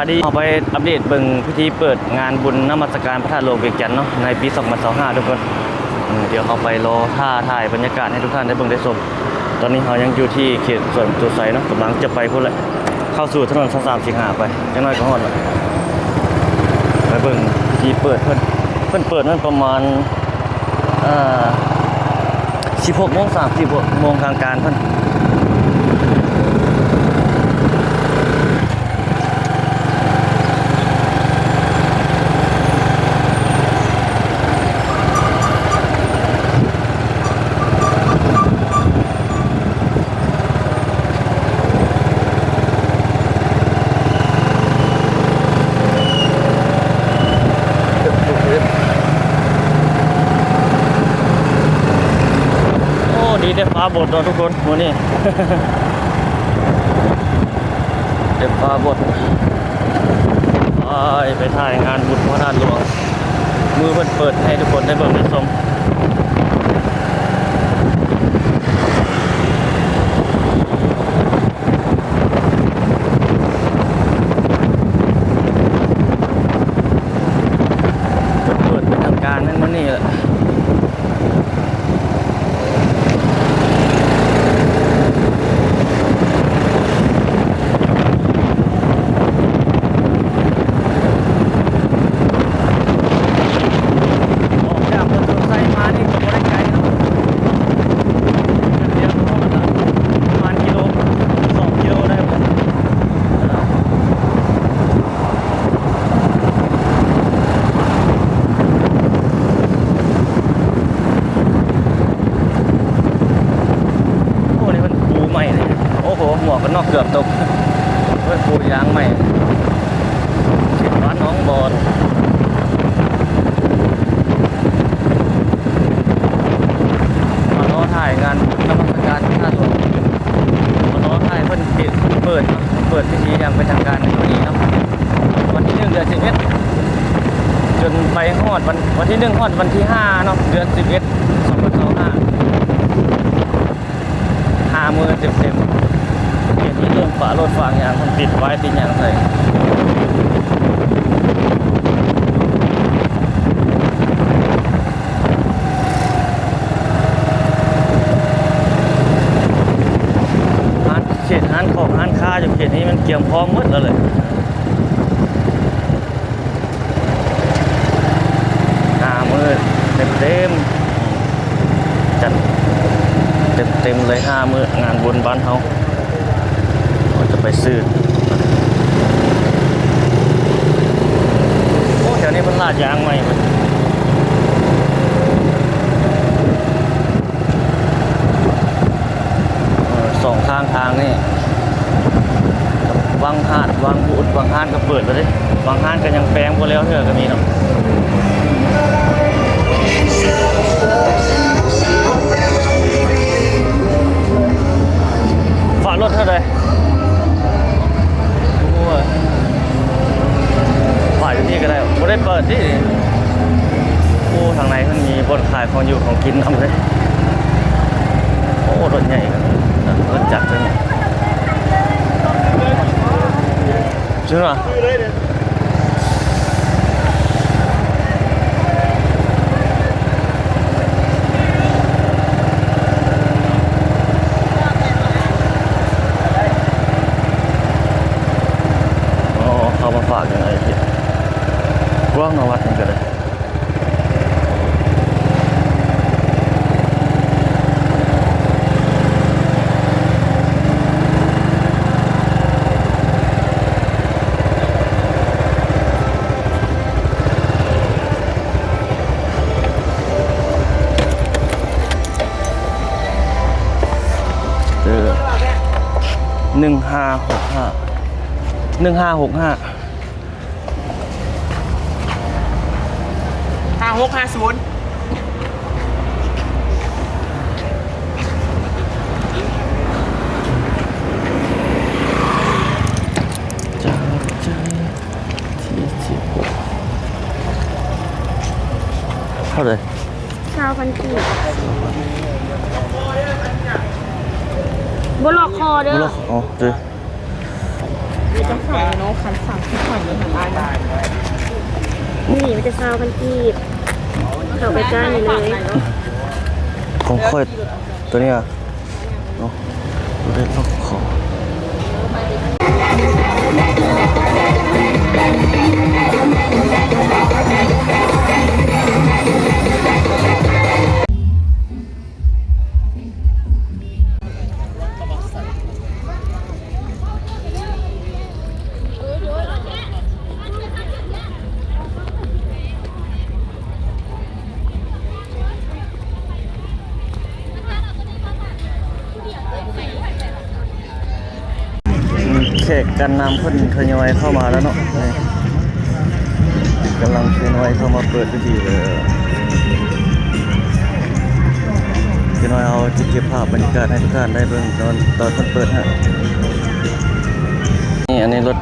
ນີ້ເຮົາໄປອັບເດດເບິ່ງພິທີເປີດງານບຸນນະມັດສະການພະທາດຫຼວງວຽງຈັນເນາະ ໃນປີສອງພັນຊາວຫ້າ ທຸກຄົນ. ອືມ ດຽວເຮົາໄປລໍຖ້າຖ່າຍບັນຍາກາດໃຫ້ທຸກທ່ານໄດ້ເບິ່ງໄດ້ຊົມ. ຕອນນີ້ເຮົາຍັງຢູ່ທີ່ເຂດສວນປະຕູໄຊເນາະ ກຳລັງຈະໄປພຸ້ນແຫຼະ ເຂົ້າສູ່ຖະໜົນຊາວສາມສິງຫາໄປ ຈັກໜ້ອຍກໍຮອດລະ. ໄປເບິ່ງພິທີເປີດເພິ່ນ ເພິ່ນເປີດນັ້ນປະມານ ເອີ ສິບຫົກໂມງສາມສິບ ໂມງທາງການເພິ່ນ. ໂອ້ ດີແຕ່ຟ້າບົດເນາະທຸກຄົນ ມື້ນີ້ ແຕ່ຟ້າບົດ. ໄປ ໄປຖ່າຍງານບຸນພະທາດຫຼວງ ມື້ເພິ່ນເປີດໃຫ້ທຸກຄົນໄດ້ເບິ່ງໄດ້ຊົມ. ເປີດເປັນທາງການແມ່ນມື້ນີ້ແຫຼະ. ອອກຈາກປະຕູໄຊມານີ້ກໍບໍ່ໄດ້ໄກເນາະ ແປັບດຽວກໍຮອດລະ ປະມານກິໂລ ສອງກິໂລໄດ້ບໍ່? ໂອ້ ນີ້ເພິ່ນປູໃໝ່ເດ້. ໂອ້ໂຫ ໝວກກັນນັອກເກືອບຕົກ. ເພິ່ນປູຢາງໃໝ່ ເຂດບ້ານໜອງບອນ. ມາລໍຖ້າງານນະມັດສະການພະທາດຫຼວງ ມາລໍຖ້າເພິ່ນເປີດເນາະ ເປີດພິທີຢ່າງເປັນທາງການໃນມື້ນີ້ເນາະ ວັນທີໜຶ່ງ ເດືອນສິບເອັດ ຈົນໄປຮອດວັນ ວັນທີໜຶ່ງ ຮອດວັນທີຫ້າເນາະ ເດືອນສິບເອັດ ສອງພັນຊາວຫ້າ. ຫ້າມື້ເຕັມໆ ເຂດນີ້ໂດນຝາລົດຝາຫຍັງ ມັນຕິດປ້າຍຕິດຫຍັງໃສ່. ຮ້ານ ເຂດຮ້ານຂອງຮ້ານຄ້າຢູ່ເຂດນີ້ມັນກຽມພ້ອມໝົດແລ້ວເລີຍ. ຫ້າມື້ເຕັມໆ ຈັດເຕັມໆເລີຍ ຫ້າມື້ງານບຸນບ້ານເຮົາ. ເຮົາຈະໄປຊື້ ໂອ້ ແຖວນີ້ເພິ່ນລາດຢາງໃໝ່ເບິດ. ເອີ ສອງຂ້າງທາງນີ້ ບາງຮ້ານ ບາງບູດ ບາງຮ້ານກໍເປີດແລ້ວເດ້ ບາງຮ້ານກໍຍັງແປງບໍ່ແລ້ວເທື່ອກໍມີເນາະ. ຝາລົດເທົ່າໃດ? ໂອ້ຍ ຝາກຢູ່ນີ້ກໍໄດ້ ບໍ່ໄດ້ເປີດຕິ. ໂອ້ ທາງໃນມັນມີບ່ອນຂາຍຂອງຢູ່ຂອງກິນນຳເດ້. ໂອ້ ລົດໃຫຍ່ ລົດຈັກເລີຍ ເຫັນບໍ່? ອໍ ເຂົ້າມາຝາກຫຍັງໄອ້ ກວ້າງເນາະ ວັດນີ້ກໍໄດ້. ເອີ ໜຶ່ງຫ້າຫົກຫ້າ ໜຶ່ງຫ້າຫົກຫ້າ ຫ້າຫົກຫ້າສູນ. ເທົ່າໃດ? ຊາວພັນກີບ. ບໍ່ລັອກຄໍເດີ. ບໍ່ລັອກ ອໍ ເດີ. ໂອ້ ຈັກຫອຍເນາະ ຄັນສາມສິບຫອຍນີ້ຫັ້ນອ້າຍ. ນີ້ມີແຕ່ຊາວພັນກີບ ເຂົ້າໄປຈ່າຍນີ້ເລີຍ. ຂອງຂ້ອຍໂຕນີ້ອະ ເນາະ ເລກຂອງ ແຂກການນຳເພິ່ນທະຍອຍເຂົ້າມາແລ້ວເນາະ ກຳລັງທະຍອຍເຂົ້າມາເປີດພິທີເລີຍ. ຈັກໜ້ອຍເຮົາຈະເກັບພາບບັນຍາກາດໃຫ້ທຸກທ່ານໄດ້ເບິ່ງຕອນ ຕອນເພິ່ນເປີດໃຫ້. ນີ້ ອັນນີ້ລົດ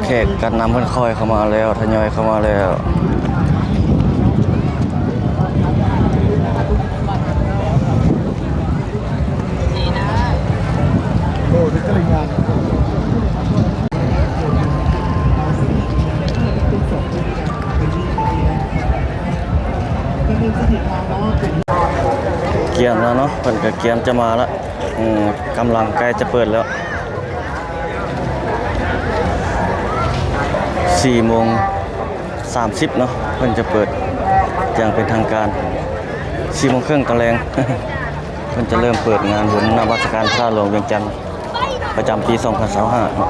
ແຂກການນຳເພິ່ນຄ່ອຍເຂົ້າມາແລ້ວ ທະຍອຍເຂົ້າມາແລ້ວ. ກຽມແລ້ວເນາະ ເພິ່ນກໍກຽມຈະມາລະ. ອືມ ກຳລັງໃກ້ຈະເປີດແລ້ວ ສີ່ໂມງສາມສິບເນາະ ເພິ່ນຈະເປີດຢ່າງເປັນທາງການ. ສີ່ໂມງເຄິ່ງຕອນແລງ ເພິ່ນຈະເລີ່ມເປີດງານບຸນນະມັດສະການພະທາດຫຼວງວຽງຈັນ ປະຈຳປີສອງພັນຊາວຫ້າເນາະ.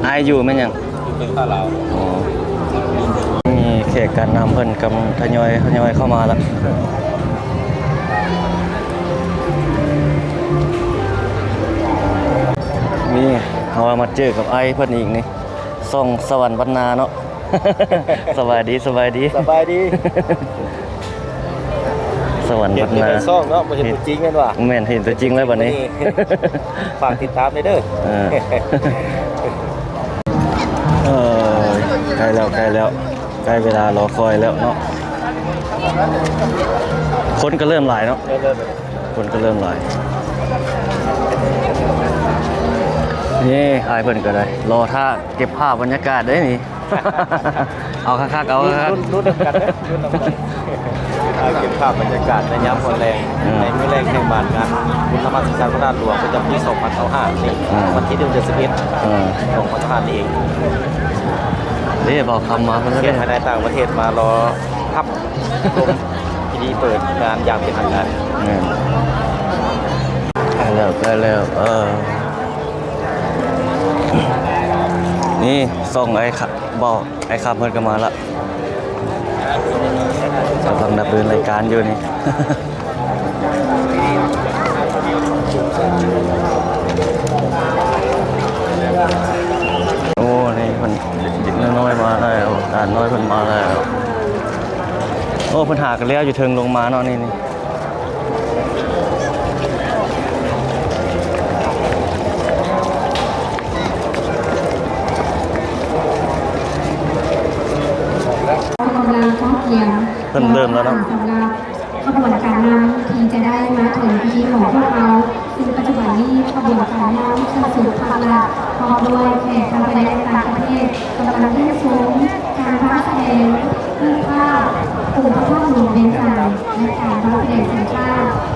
ອ້າຍຢູ່ແມ່ນຫຍັງ? ຢູ່ເປັນຂ້າວລາວ. ອໍ ມີແຂກການນຳເພິ່ນກຳລັງທະຍອຍ ທະຍອຍເຂົ້າມາລະ. ນີ້ເຮົາມາເຈີກັບອ້າຍເພິ່ນອີກນີ້ ຊ່ອງສະຫວັນວັນນາເນາະ. ສະບາຍດີ ສະບາຍດີ ສະບາຍດີ. ສະຫວັນວັນນາ ເຫັນແຕ່ໃນຊ່ອງເນາະ ບໍ່ເຫັນຕົວຈິງແມ່ນບໍ່? ແມ່ນ ເຫັນຕົວຈິງແລ້ວບັດນີ້ ຝາກຕິດຕາມແດ່ເດີ. ເອີ ເອີ ໃກ້ແລ້ວ ໃກ້ແລ້ວ ໃກ້ເວລາລໍຄອຍແລ້ວເນາະ. ຄົນກໍເລີ່ມຫຼາຍເນາະ ເລີ່ມ ຄົນກໍເລີ່ມຫຼາຍ. ນີ້ ອ້າຍເພິ່ນກໍໄດ້ລໍຖ້າເກັບພາບບັນຍາກາດເດ້ນີ້. ເອົາຄັກໆ ເອົາຄັກໆ ລຸ້ນ ລຸ້ນນຳກັນເດີ ລຸ້ນນຳກັນ. ອ່າ ເກັບພາບບັນຍາກາດໃນຍາມຮອນແລງ ອືມ ໃນມື້ແລກແຫ່ງບານງານບຸນນະມັດສະການພະທາດຫຼວງປະຈຳປີສອງພັນຊາວຫ້ານີ້ ອືມ ວັນທີໜຶ່ງ ເດືອນສິບເອັດ ອືມ ສອງພັນຊາວຫ້ານີ້ເອງ. ເດ້ ບ່າວຄຳມາເພິ່ນແລ້ວເດ້ ສຽງມາແຕ່ຕ່າງປະເທດມາລໍຮັບ ລົງພິທີເປີດງານຢ່າງເປັນທາງການ. ແມ່ນ ໃກ້ແລ້ວ ໃກ້ແລ້ວ ເອີ ນີ້ ຊ່ອງອ້າຍຄຳ ບໍ່ ອ້າຍຄຳເພິ່ນກໍມາລະ ກຳລັງດຳເນີນລາຍການຢູ່ນີ້. ໂອ້ ນີ້ເພິ່ນ ເດັກນ້ອຍໆ ມາແລ້ວ ຫຼານນ້ອຍເພິ່ນມາແລ້ວ. ໂອ້ ເພິ່ນຫາກັນແລ້ວຢູ່ເທິງລົງມາເນາະ ນີ້ ນີ້ ກຳລັງເຂົ້າກຽມ ເພິ່ນເລີ່ມແລ້ວເນາະ ສຳລັບ ຂະບວນການນຳທີ່ຈະໄດ້ມາເຖິງພິທີຂອງພວກເຮົາ, ຊຶ່ງປັດຈຸບັນນີ້ຂະບວນການນຳເຄື່ອງສູງພາກລັດ ພ້ອມດ້ວຍແຂກທັງພາຍໃນ ແລະ ຕ່າງປະເທດ ກຳລັງຢ້ຽມຊົມການວາງສະແດງຮູບພາບອົງພະທາດຫຼວງວຽງຈັນ ແລະ ການວາງສະແດງສິນຄ້າ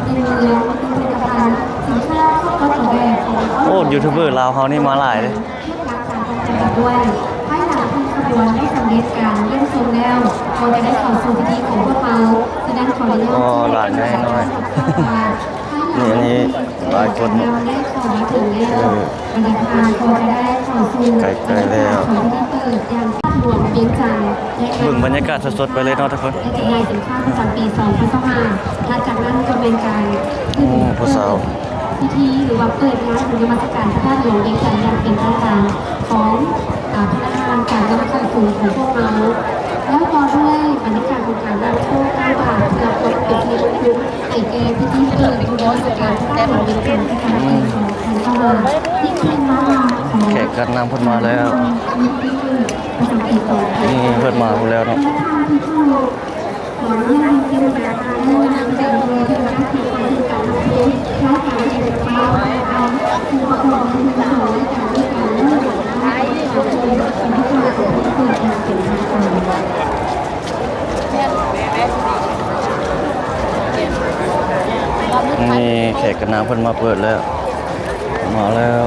ໃນເມືອງ, ເປັນຜະລິດຕະພັນສິນຄ້າເຂົ້າກັບອອກແບບຂອງ ໂອ້ ຢູທູບເບີລາວເຮົານີ້ມາຫຼາຍເດ້. ເປັນຫຼັກການປ້ອງກັນດ້ວຍ. ພາຍຫຼັງທີ່ຂະບວນໄດ້ສຳເລັດການຢ້ຽມຊົມແລ້ວ ກໍຈະໄດ້ເຂົ້າສູ່ພິທີຂອງພວກເຮົາ. ສະນັ້ນ ຂໍອະນຸຍາດ ໂອ້ ຫຼານໃຫຍ່ນ້ອຍ ນີ້ ອັນນີ້ຫຼາຍຄົນ ໄດ້ເຂົ້າມາເຖິງແລ້ວ ເອີ ບັນດາທ່ານກໍຈະໄດ້ເຂົ້າສູ່ ໃກ້ໆ ແລ້ວ ຂອງພິທີເປີດຢ່າງຫຼວງວຽງຈັນ ເບິ່ງບັນຍາກາດສົດໆ ໄປເລີຍເນາະທຸກຄົນ ແລະ ຈຳໜ່າຍສິນຄ້າປະຈຳປີສອງພັນຊາວຫ້າ. ຖັດຈາກນັ້ນກໍແມ່ນການຂຶ້ນ ໂອ້ ຜູ້ສາວ ພິທີ ຫຼືວ່າເປີດງານບຸນນະມັດສະການພະທາດຫຼວງວຽງຈັນຢ່າງເປັນທາງການຂອງ ອາ ພະນັກງານການນຳຂັ້ນສູງຂອງພວກເຮົາ ແລ້ວຕໍ່ດ້ວຍບັນຍາກາດຂອງການນຳໂຊກເກົ້າບາດ ເພື່ອຄວາມເປັນສິລິມຸງຄຸນໃນ ແຂກກັນນຳເພິ່ນມາແລ້ວ ນີ້ເພິ່ນມາພຸ້ນແລ້ວເນາະ. ນີ້ແຂກກັນນຳເພິ່ນມາເປີດແລ້ວ ມາແລ້ວ.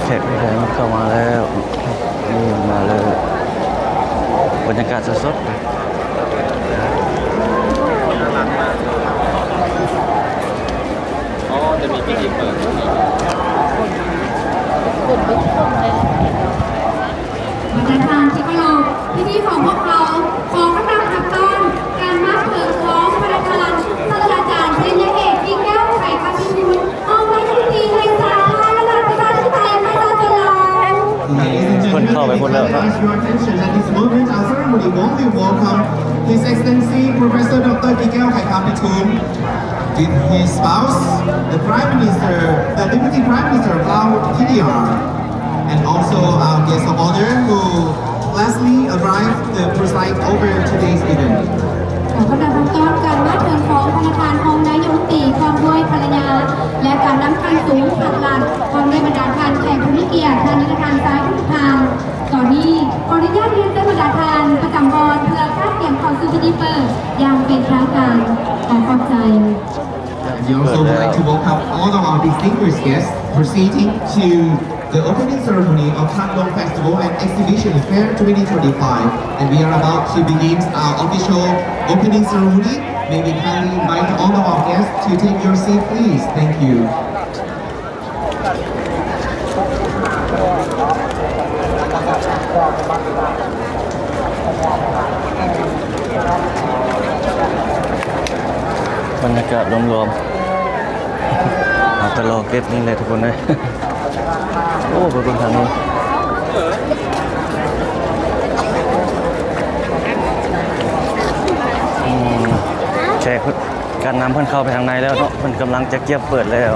ແຂກຜູ້ໃຫຍ່ເຂົ້າມາແລ້ວ ນີ້ມາເລີຍ ບັນຍາກາດສົດໆ. ອໍ ຈະມີພິທີເປີດ ທ່ານທີ່ເຄົາລົບ, ພິທີຂອງພວກເຮົາ ຂໍການຮັບຕ້ອນການມາເປີດຂອງທ່ານ ສາດສະດາຈານ ປະລິນຍາເອກ ກິ່ງແກ້ວ ໄຂຄຳພິທູນ ຮອງນາຍົກລັດຖະມົນຕີແຫ່ງສາທາລະນະລັດ ປະຊາທິປະໄຕ ປະຊາຊົນລາວ. ເພິ່ນເຂົ້າໄປໝົດແລ້ວເນາະ. Your attention at this moment, our ceremony warmly welcome His Excellency Professor Doctor ກິ່ງແກ້ວ ໄຂຄຳພິທູນ with his spouse, the Prime Minister, the Deputy Prime Minister of Lao, P D R, and also our guest of honor who lastly arrived to preside over today's event. ຂໍການຮັບຕ້ອນການມາເຖິງຂອງທ່ານ ຮອງນາຍົກລັດຖະມົນຕີ ພ້ອມດ້ວຍພັນລະຍາ ແລະ ການນຳຂັ້ນສູງພັນລັດ ພ້ອມດ້ວຍບັນດາທ່ານແຂກຜູ້ມີກຽດ, ທ່ານ ແລະ ທ່ານຊາຍທຸກທ່ານ. ຕອນນີ້ ຂໍອະນຸຍາດຮຽນເຊີນບັນດາທ່ານປະຈຳບ່ອນ ເພື່ອການກຽມເຂົ້າສູ່ພິທີເປີດຢ່າງເປັນທາງການ. ຂໍຂອບໃຈ. And we also would like to welcome all of our distinguished guests proceeding to the opening ceremony of Hanlong Festival and Exhibition Fair twenty twenty-five. And we are about to begin our official opening ceremony. May we kindly invite all of our guests to take your seat, please. Thank you. ບັນຍາກາດລວມໆ ເອົາແຕ່ລໍເກັບນີ້ແຫຼະທຸກຄົນເອີຍ. ໂອ້ ໄປເບິ່ງທາງນີ້ ອືມ ແຂກ ການນຳເພິ່ນເຂົ້າໄປທາງໃນແລ້ວເນາະ ເພິ່ນກຳລັງຈະກຽມເປີດແລ້ວ.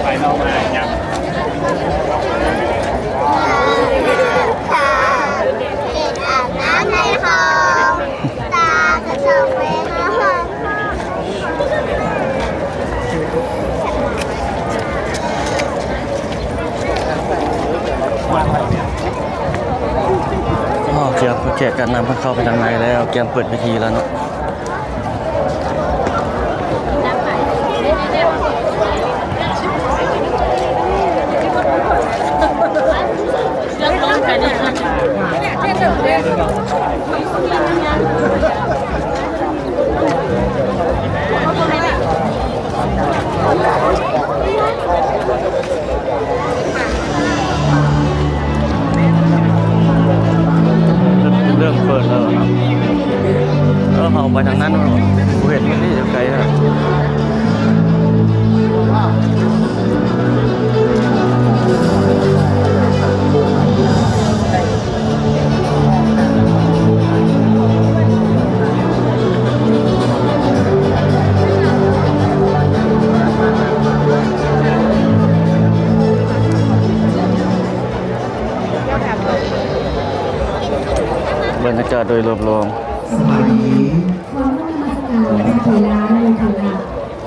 ໄປນອກມາຫຍັງ? ອໍ ກຽມ ແຂກການນຳເພິ່ນເຂົ້າໄປທາງໃນແລ້ວ ກຽມເປີດພິທີແລ້ວເນາະ. ເລີ່ມເປີດແລ້ວເນາະ. ເອີ ເຮົາໄປທາງນັ້ນ ບໍ່ເຫັນ ມັນຢູ່ໄກ. ບັນຍາກາດໂດຍລວມໆ. ສະບາຍດີ. ຂໍນະມັດສະການພະເຖລານຸເຖລະ.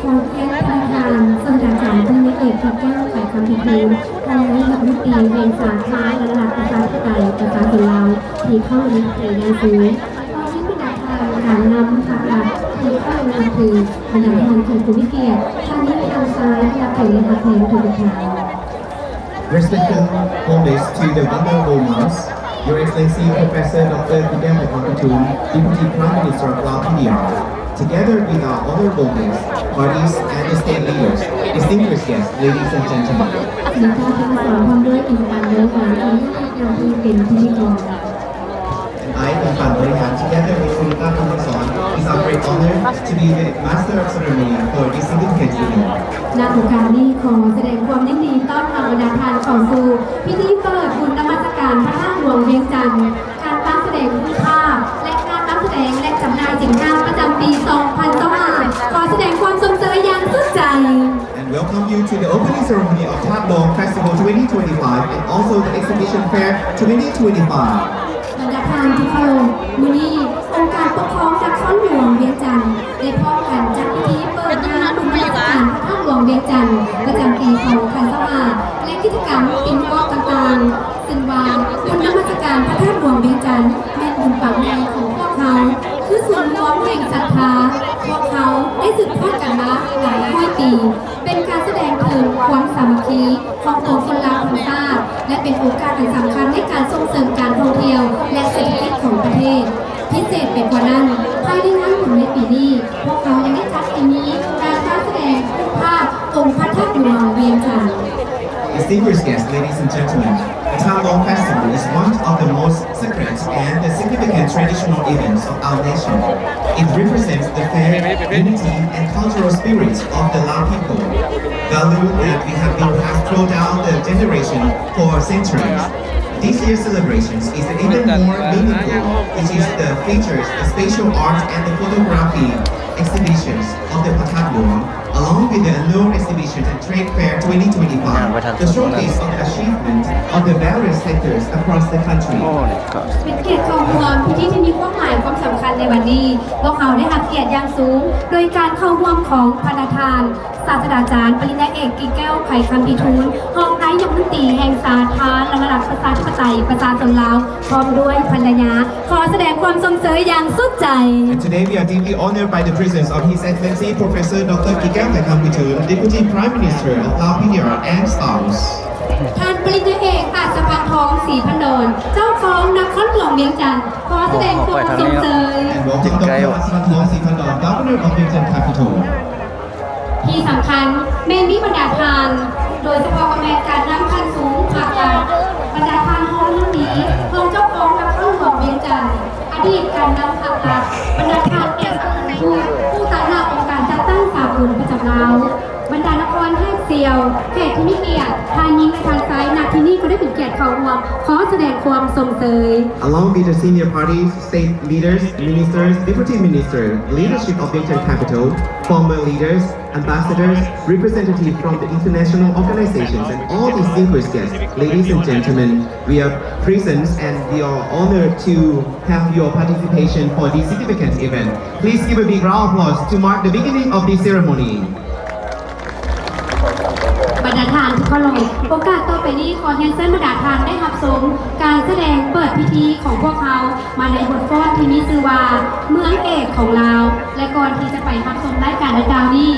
ຂໍຮຽນທ່ານປະທານ ສາດສະດາຈານ ປະລິນຍາເອກ ກິ່ງແກ້ວ ໄຂຄຳພິທູນ ຮອງນາຍົກລັດຖະມົນຕີແຫ່ງສາທາລະນະລັດ ປະຊາທິປະໄຕ ປະຊາຊົນລາວ ທີ່ເຄົາລົບນັບຖືຢ່າງສູງ. ຂໍຮຽນບັນດາທ່ານ ການນຳພາກລັດທີ່ເຄົາລົບນັບຖື ບັນດາທ່ານແຂກຜູ້ມີກຽດ, ທ່ານນີ້ທາງຊ້າຍ ທີ່ຮັກແພງທຸກໆທ່ານ. Respectful homage to the honorable ones, Your Excellency Professor Doctor Pu Kyaw Hpangphew, Deputy Prime Minister of Lao P D R, together with our honorable guests, parties, and the state leaders, distinguished guests, ladies and gentlemen. ສິລິຕາ ທອງສອນ ພ້ອມດ້ວຍ ອິນຕາ ເລີ ຫວານ ຂໍອະນຸຍາດນຳເພິ່ນເປັນພິທີກອນ. And I, Inpan Borihan, together with Sinita Thongson, it's our great honor to be the master of ceremony for this significant event. ໃນໂອກາດນີ້ ຂໍສະແດງຄວາມຍິນດີຕ້ອນຮັບບັນດາທ່ານເຂົ້າສູ່ພິທີເປີດບຸນນະມັດສະການພະທາດຫຼວງວຽງຈັນ, ການຕັ້ງສະແດງຮູບພາບ ແລະ ການນຳສະແດງ ແລະ ຈຳໜ່າຍສິນຄ້າປະຈຳປີສອງພັນຊາວຫ້າ. ຂໍສະແດງຄວາມຊົມເຊີຍຢ່າງສຸດໃຈ. And welcome you to the opening ceremony of Thad Luang Festival twenty twenty-five and also the Exhibition Fair twenty twenty-five. ບັນດາທ່ານທີ່ເຄົາລົບ, ມື້ນີ້ອົງການປົກຄອງນະຄອນຫຼວງວຽງຈັນ ໄດ້ພ້ອມກັນຈັດພິທີເປີດງານບຸນນະມັດສະການພະທາດຫຼວງວຽງຈັນ ປະຈຳປີສອງພັນຊາວຫ້າ ແລະ ກິດຈະກຳເປັນປະກອບຕ່າງໆ ເຊິ່ງວ່າບຸນນະມັດສະການພະທາດຫຼວງວຽງຈັນ ແມ່ນບຸນປາກໃຫຍ່ຂອງພວກເຮົາ, ຄືສູນລວມແຫ່ງສັດທາ. ພວກເຮົາໄດ້ສືບທອດກັນມາຫຼາຍຮ້ອຍປີ. ເປັນການສະແດງເຖິງຄວາມສາມັກຄີຂອງປວງຊົນລາວທັງຊາດ ແລະ ເປັນໂອກາດອັນສຳຄັນໃນການສົ່ງເສີມການທ່ອງທ່ຽວ ແລະ ເສດຖະກິດຂອງປະເທດ. ພິເສດໄປກວ່ານັ້ນ, ພາຍໃນງານບຸນໃນປີນີ້, ພວກເຮົາຍັງໄດ້ຈັດໃຫ້ມີການຕັ້ງສະແດງຮູບພາບອົງພະທາດຫຼວງວຽງຈັນ. Distinguished guests, ladies and gentlemen, the Thad Luang Festival is one of the most sacred and the significant traditional events of our nation. It represents the faith, unity, and cultural spirit of the Lao people, value that we have been passed through down the generation for centuries. This year's celebrations is even more meaningful, which is the features the spatial art and the photography exhibitions of the Phathad Luang, along with the annual exhibition and trade fair twenty twenty-five, the showcase of the achievement of the various sectors across the country. ເປັນກຽດເຂົ້າຮ່ວມພິທີທີ່ມີຄວາມໝາຍຄວາມສຳຄັນໃນວັນນີ້. ພວກເຮົາໄດ້ຮັບກຽດຢ່າງສູງ ໂດຍການເຂົ້າຮ່ວມຂອງບັນດາທ່ານ ສາດສະດາຈານ ປະລິນຍາເອກ ກິດແກ້ວ ໄພຄຳພິທູນ ຮອງນາຍົກລັດຖະມົນຕີແຫ່ງສາທາລະນະລັດ ປະຊາທິປະໄຕ ປະຊາຊົນລາວ ພ້ອມດ້ວຍພັນລະຍາ. ຂໍສະແດງຄວາມຊົມເຊີຍຢ່າງສຸດໃຈ. And today we are deeply honored by the presence of His Excellency Professor Doctor Kitkaew Phaikham Vituin, Deputy Prime Minister of Lao P D R and spouse. ທ່ານປະລິນຍາເອກ ອັດສະພັນທອງ ສີພັນດອນ ເຈົ້າຄອງນະຄອນຫຼວງວຽງຈັນ ຂໍສະແດງຄວາມຊົມເຊີຍ. And welcome Doctor Asapanthawn Siphandorn, Governor of Vientiane Capital. ທີ່ສຳຄັນແມ່ນມີບັນດາທ່ານ, ໂດຍສະເພາະກໍແມ່ນການນຳຂັ້ນສູງພາກລັດ, ບັນດາທ່ານຮອງນຳດີ, ຮອງເຈົ້າຄອງນະຄອນຫຼວງວຽງຈັນ, ອະດີດການນຳພາກລັດ, ບັນດາທ່ານເອກອັກຄະລັດທູດ, ຜູ້ຕາງໜ້າອົງການຈັດຕັ້ງສາກົນປະຈຳລາວ, ບັນດານະຄອນແຮກສ່ຽວ, ແຂກທີ່ມີກຽດ, ທ່ານຍິງ ແລະ ທ່ານຊາຍ ນະທີ່ນີ້ກໍໄດ້ເປັນກຽດເຂົ້າຮ່ວມ, ຂໍສະແດງຄວາມຊົມເຊີຍ. Along with the senior parties, state leaders, ministers, deputy minister, leadership of Vientiane Capital, former leaders, ambassadors, representatives from the international organizations, and all distinguished guests, ladies and gentlemen, we are present and we are honored to have your participation for this significant event. Please give a big round of applause to mark the beginning of this ceremony. ບັນດາທ່ານທີ່ເຄົາລົບ, ໂອກາດຕໍ່ໄປນີ້ ຂໍຮຽນເຊີນບັນດາທ່ານໄດ້ຮັບຊົມການສະແດງເປີດພິທີຂອງພວກເຮົາ ມາໃນບົດຟ້ອນທີ່ມີຊື່ວ່າ ເມືອງເອກຂອງລາວ ແລະ ກ່ອນທີ່ຈະໄປຮັບຊົມລາຍການດັ່ງກ່າວນີ້,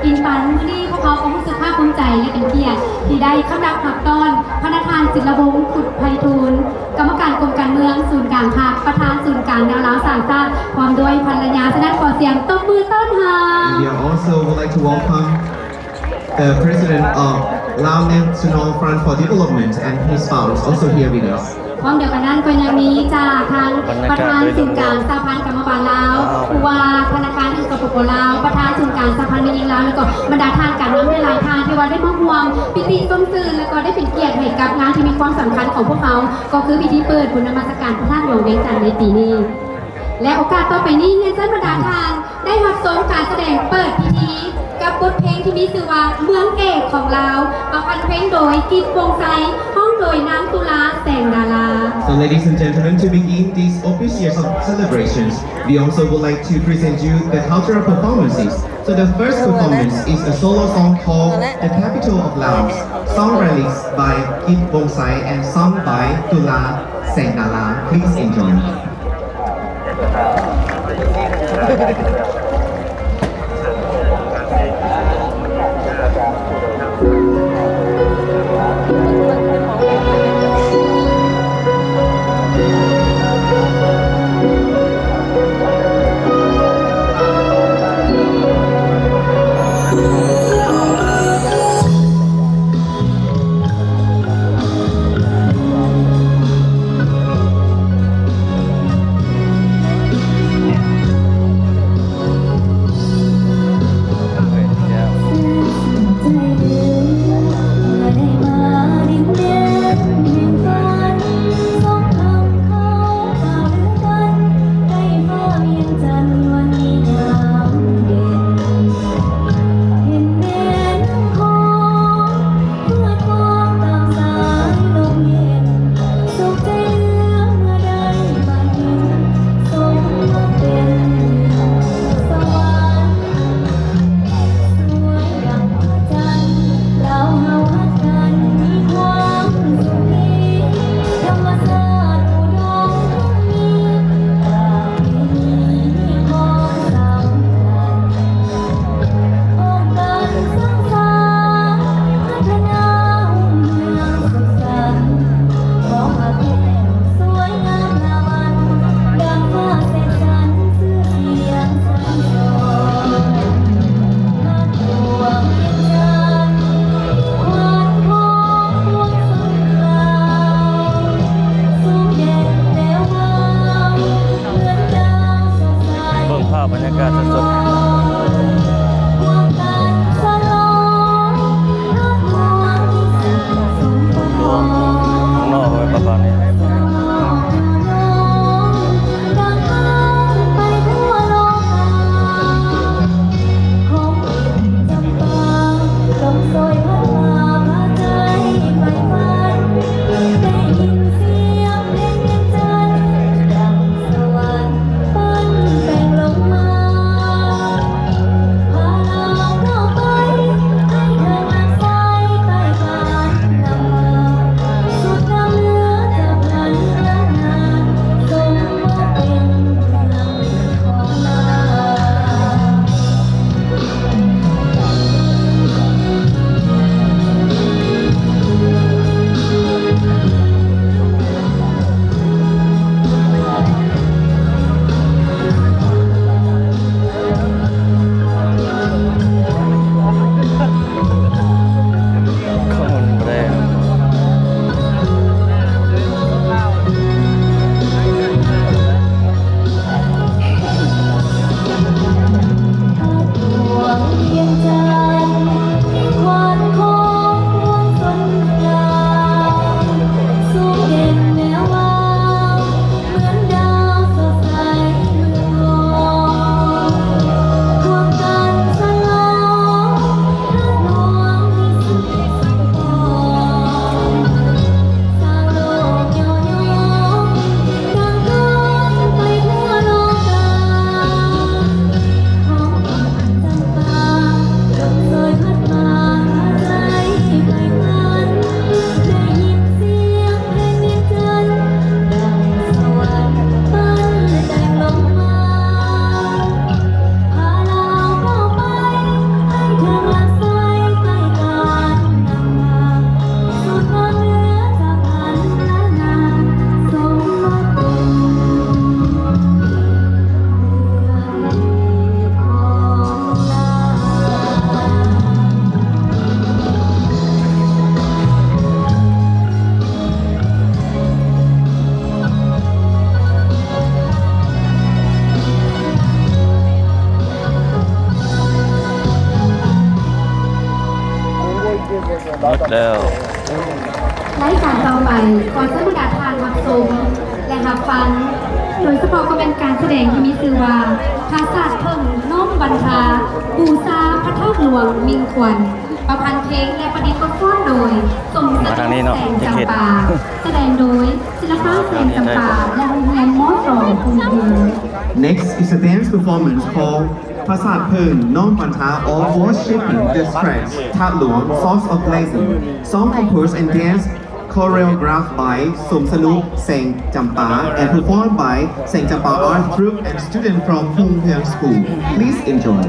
ອິງຕາມມື້ນີ້ພວກເຮົາກໍຮູ້ສຶກພາກພູມໃຈ ແລະ ເປັນກຽດທີ່ໄດ້ເຂົ້າຮັບຮັບຕ້ອນ ພະນະທ່ານ ສິນລະວົງ ຄຸດໄພທູນ ກຳມະການກົມການເມືອງສູນກາງພັກ, ປະທານສູນກາງແນວລາວສ້າງຊາດ ພ້ອມດ້ວຍພັນລະຍາ. ສະນັ້ນ ຂໍສຽງຕົບມືຕ້ອນຮັບ. And we are also would like to welcome the President of Lao National Front for Development and his spouse also here with us. ພ້ອມດຽວກັນນັ້ນກໍຍັງມີຈາກທາງປະທານສູນກາງສະຫະພັນກຳມະບານລາວ, ຜູ້ວ່າທະນາຄານແຫ່ງ ສປປ ລາວ, ປະທານສູນກາງສະຫະພັນແມ່ຍິງລາວ ແລ້ວກໍບັນດາທ່ານການນຳຫຼາຍໆທ່ານທີ່ວ່າໄດ້ມາຮ່ວມພິທີຊົມຊື່ນ ແລ້ວກໍໄດ້ເປັນກຽດໃຫ້ກັບງານທີ່ມີຄວາມສຳຄັນຂອງພວກເຮົາ ກໍຄືພິທີເປີດບຸນນະມັດສະການພະທາດຫຼວງວຽງຈັນໃນປີນີ້. ແລະ ໂອກາດຕໍ່ໄປນີ້ ຮຽນເຊີນບັນດາທ່ານ ໄດ້ຮັບຊົມການສະແດງເປີດພິທີກັບບົດເພງທີ່ມີຊື່ວ່າ ເມືອງເອກຂອງລາວ, ປະພັນເພງໂດຍ ກິດ ວົງໄຊ, ຮ້ອງໂດຍ ນາງ ຕຸລາ ແສງດາລາ. So, ladies and gentlemen, to begin these official celebrations, we also would like to present you the cultural performances. So, the first performance is a solo song called The Capital of Laos, song released by ກິດ ວົງໄຊ and sung by ຕຸລາ ແສງດາລາ. Please enjoy. ເບິ່ງພາບບັນຍາກາດສົດໆ ຂ້າງນອກເປັນປະມານນີ້. ໝົດແລ້ວ. ລາຍການຕໍ່ໄປ ຂໍເຊີນບັນດາທ່ານຮັບຊົມ ແລະ ຮັບຟັງ ໂດຍສະເພາະກໍແມ່ນການສະແດງທີ່ມີຊື່ວ່າ ຜາສາດເຜິ້ງນ້ອມວັນທາ ບູຊາພະທາດຫຼວງມິ່ງຂວັນ ປະພັນເພງ ແລະ ປະດິດບົດຟ້ອນໂດຍ ສົມສະຫງວນ ແສງຈຳປາ ສະແດງໂດຍ ສິລະປາ ແສງຈຳປາ ແລະ ໂຮງຮຽນ ມສ ພູນເພິງ. Next is a dance performance called ຜາສາດເຜິ້ງນ້ອມວັນທາ or Worshipping the Scratch ທາດຫຼວງ Source of Blessing, song composed and danced Choreographed by ສົມສະໜຸກ ແສງຈຳປາ and performed by ແສງຈຳປາ Art Group and student from Hung Hiang School. Please enjoy.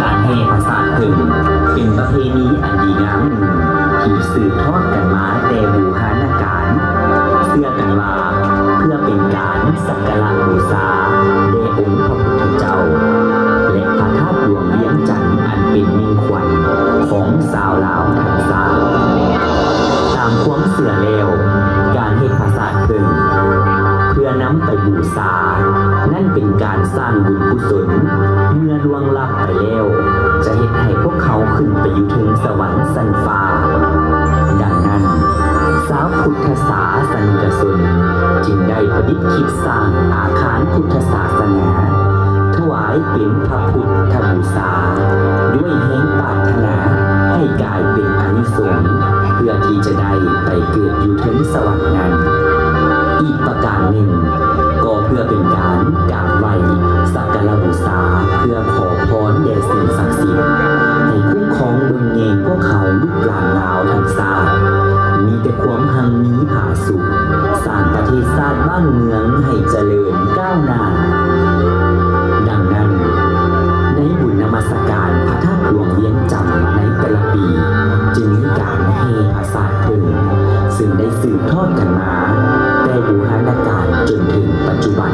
ການແຫ່ຜາສາດເຜິ້ງ ເປັນປະເພນີອັນດີງາມໜຶ່ງ ທີ່ສືບທອດກັນມາແຕ່ບູຮານະການ. ເຊື່ອກັນວ່າ ເພື່ອເປັນການສັກກາລະບູຊາແດ່ອົງພະພຸດທະເຈົ້າ ແລະ ພະທາດຫຼວງວຽງຈັນ ອັນເປັນມິ່ງຂວັນຂອງຊາວລາວທັງຊາດ. ຕາມຄວາມເຊື່ອແລ້ວ, ການເຮັດຜາສາດເຜິ້ງ ເພື່ອນຳໄປບູຊາ ນັ້ນເປັນການສ້າງບຸນກຸສົນ ເມື່ອລ່ວງລັບໄປແລ້ວ ຈະເຮັດໃຫ້ພວກເຂົາຂຶ້ນໄປຢູ່ເທິງສະຫວັນຊັ້ນຟ້າ. ດັ່ງນັ້ນ, ຊາວພຸດທະສາສະນິກະຊົນຈຶ່ງໄດ້ປະດິດຄິດສ້າງອາຄານພຸດທະສາສະໜາ ຖວາຍເປັນພະພຸດທະບູຊາ ດ້ວຍແຮງປາດຖະໜາໃຫ້ກາຍເປັນອານິສົງ ເພື່ອທີ່ຈະໄດ້ໄປເກີດຢູ່ເທິງສະຫວັນນັ້ນ. ອີກປະການໜຶ່ງ ກໍເພື່ອເປັນການກາບໄຫວ້ສັກກາລະບູຊາ ເພື່ອຂໍພອນແດ່ສິ່ງສັກສິດ ໃຫ້ຄຸ້ມຄອງເບິ່ງແຍງພວກເຮົາລູກຫຼານລາວທັງຊາດ ມີແຕ່ຄວາມຮັ່ງມີຜາສຸກ, ສ້າງປະເທດຊາດບ້ານເມືອງໃຫ້ຈະເລີນກ້າວໜ້າ. ດັ່ງນັ້ນ, ໃນບຸນນະມັດສະການພະທາດຫຼວງວຽງຈັນໃນແຕ່ລະປີ ຈຶ່ງມີການແຫ່ຜາສາດເຜິ້ງ ເຊິ່ງໄດ້ສືບທອດກັນມາແຕ່ບູຮານະການຈົນເຖິງປັດຈຸບັນ.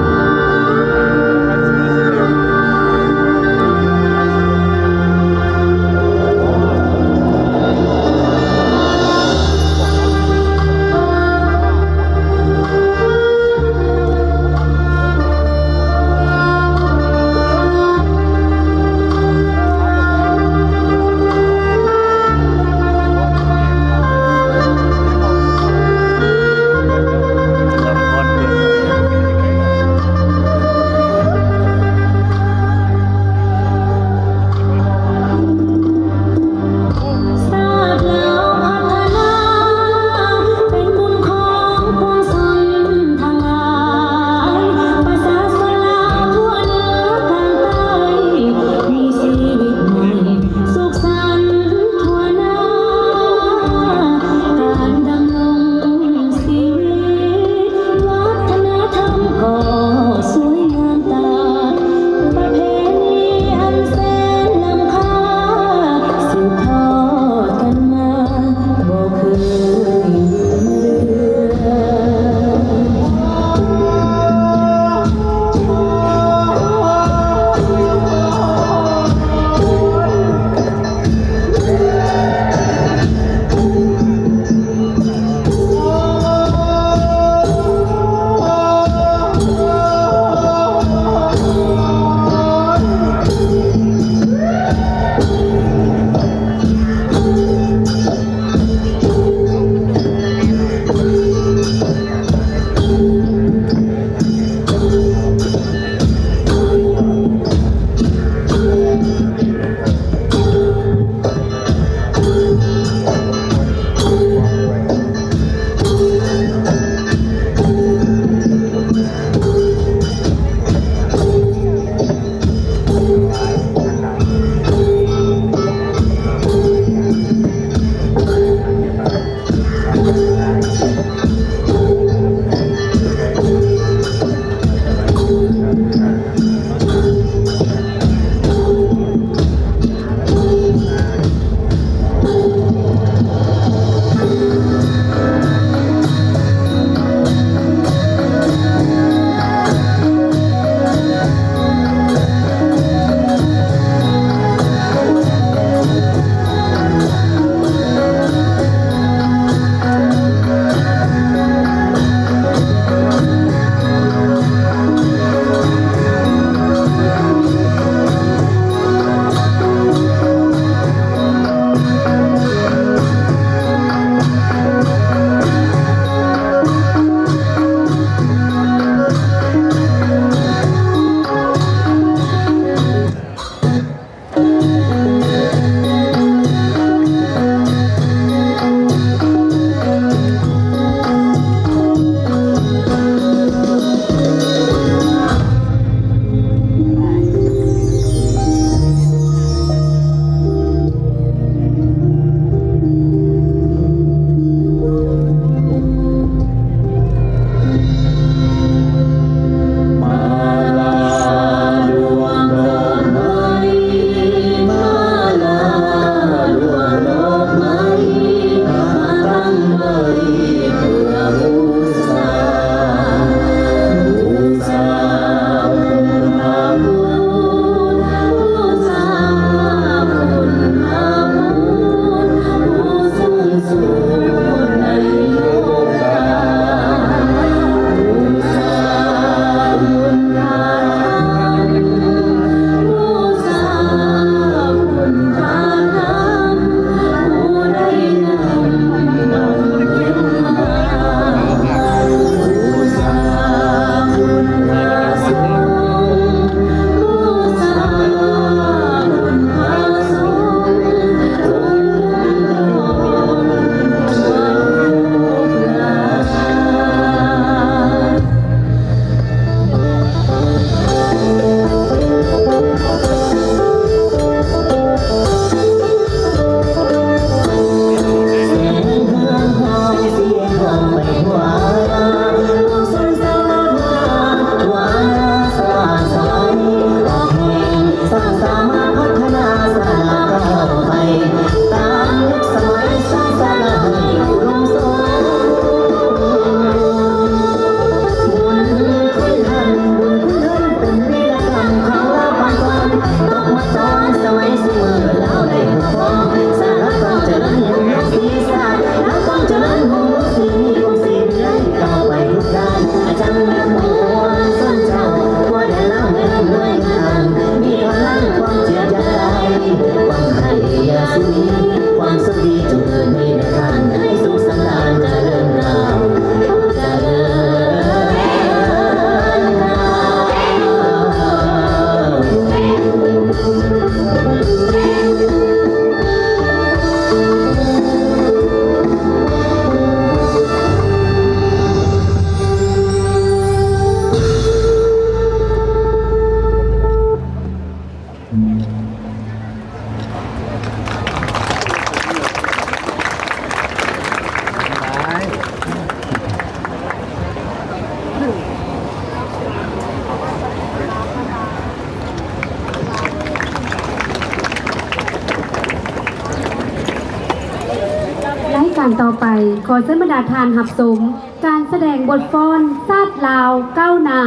ການຕໍ່ໄປ, ຂໍເຊີນບັນດາທ່ານຮັບຊົມການສະແດງບົດຟ້ອນຊາດລາວກ້າວໜ້າ,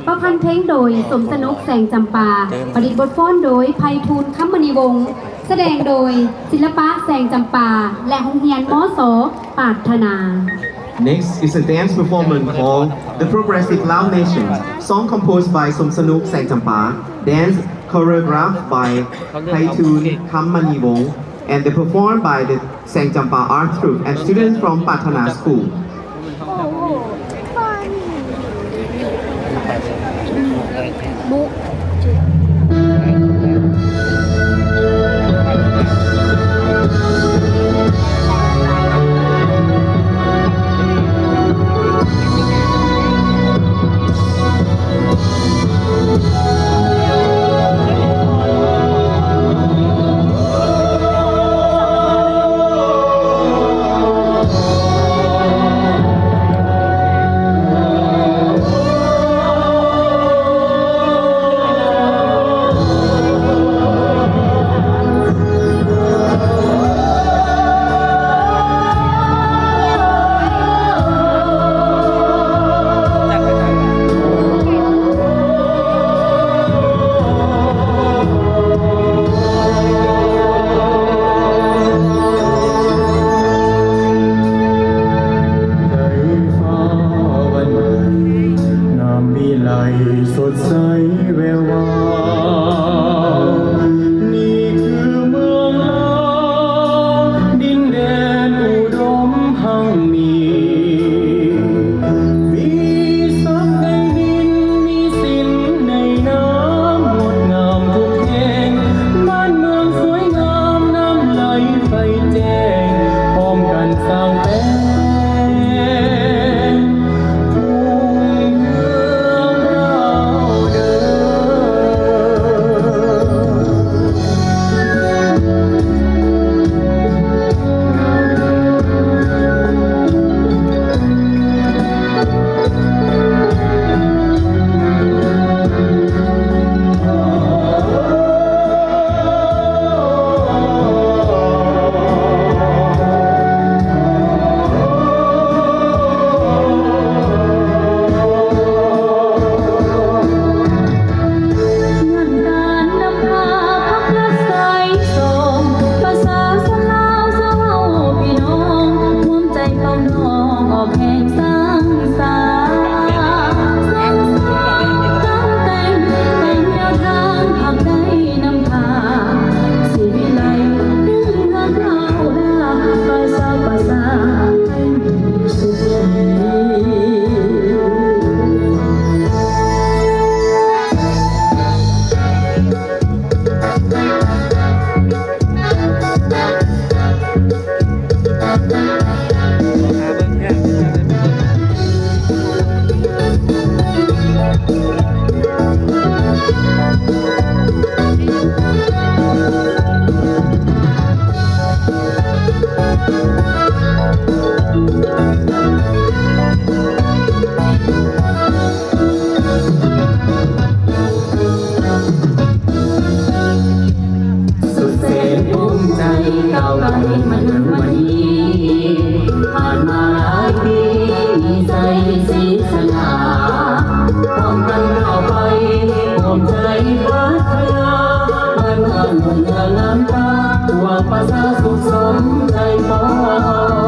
ປະພັນເພງໂດຍ ສົມສະໜຸກ ແສງຈຳປາ, ປະດິດບົດຟ້ອນໂດຍ ໄພທູນ ຄຳມະນີວົງ, ສະແດງໂດຍ ສິລະປະ ແສງຈຳປາ ແລະ ໂຮງຮຽນ ມສ ປາດຖະໜາ. Next is a dance performance called The Progressive Lao Nation, song composed by Somsanuk Saengchampa, dance choreographed by Phaitun Khammanivong, and the performed by the Saengchampa Art Troupe and students from Pathana School. ໃນຟ້າວັນໃໝ່ ນ້ຳວິໄລສົດໃສແວວວາວ ນີ້ຄືເມືອງລາວ ດິນແດນອຸດົມຮັ່ງມີ ມີສັກໃນດິນ ມີສິນໃນນ້ຳ ງົດງາມທຸກແຫ່ງ ບ້ານເມືອງສວຍງາມ ນ້ຳໄຫຼໄຟແຈ້ງ ພ້ອມກັນສ້າງແປງ ຮຸ່ງເຮືອງລາວເດີ. ຍ້ອນການນຳພາພັກລັດໄຊສົ່ງ ປະຊາຊົນລາວຊາວເຮົາພີ່ນ້ອງ ຮ່ວມໃຈປອງດອງອອກແຮງສ້າງສາ ສ້າງສາການແຕ່ງ ແຕ່ງແນວທາງພັກໄດ້ນຳພາ ສີວິໄລ ເຮືອນເຮົາລາ ປະຊາ ປະຊາ ໃຫ້ມີສຸຂ ສຸດແສນພູມໃຈ ກ້າວໄກມາເຖິງວັນນີ້ ຜ່ານມາຫຼາຍປີ ມີໄຊສີສະຫງ່າ ພ້ອມກັນກ້າວໄປ ຮ່ວມໃຈພັດທະນາ ບ້ານເມືອງຮຸ່ງເຮືອງງາມຕາ ປວງປະຊາສຸກສົມໃຈປອງ.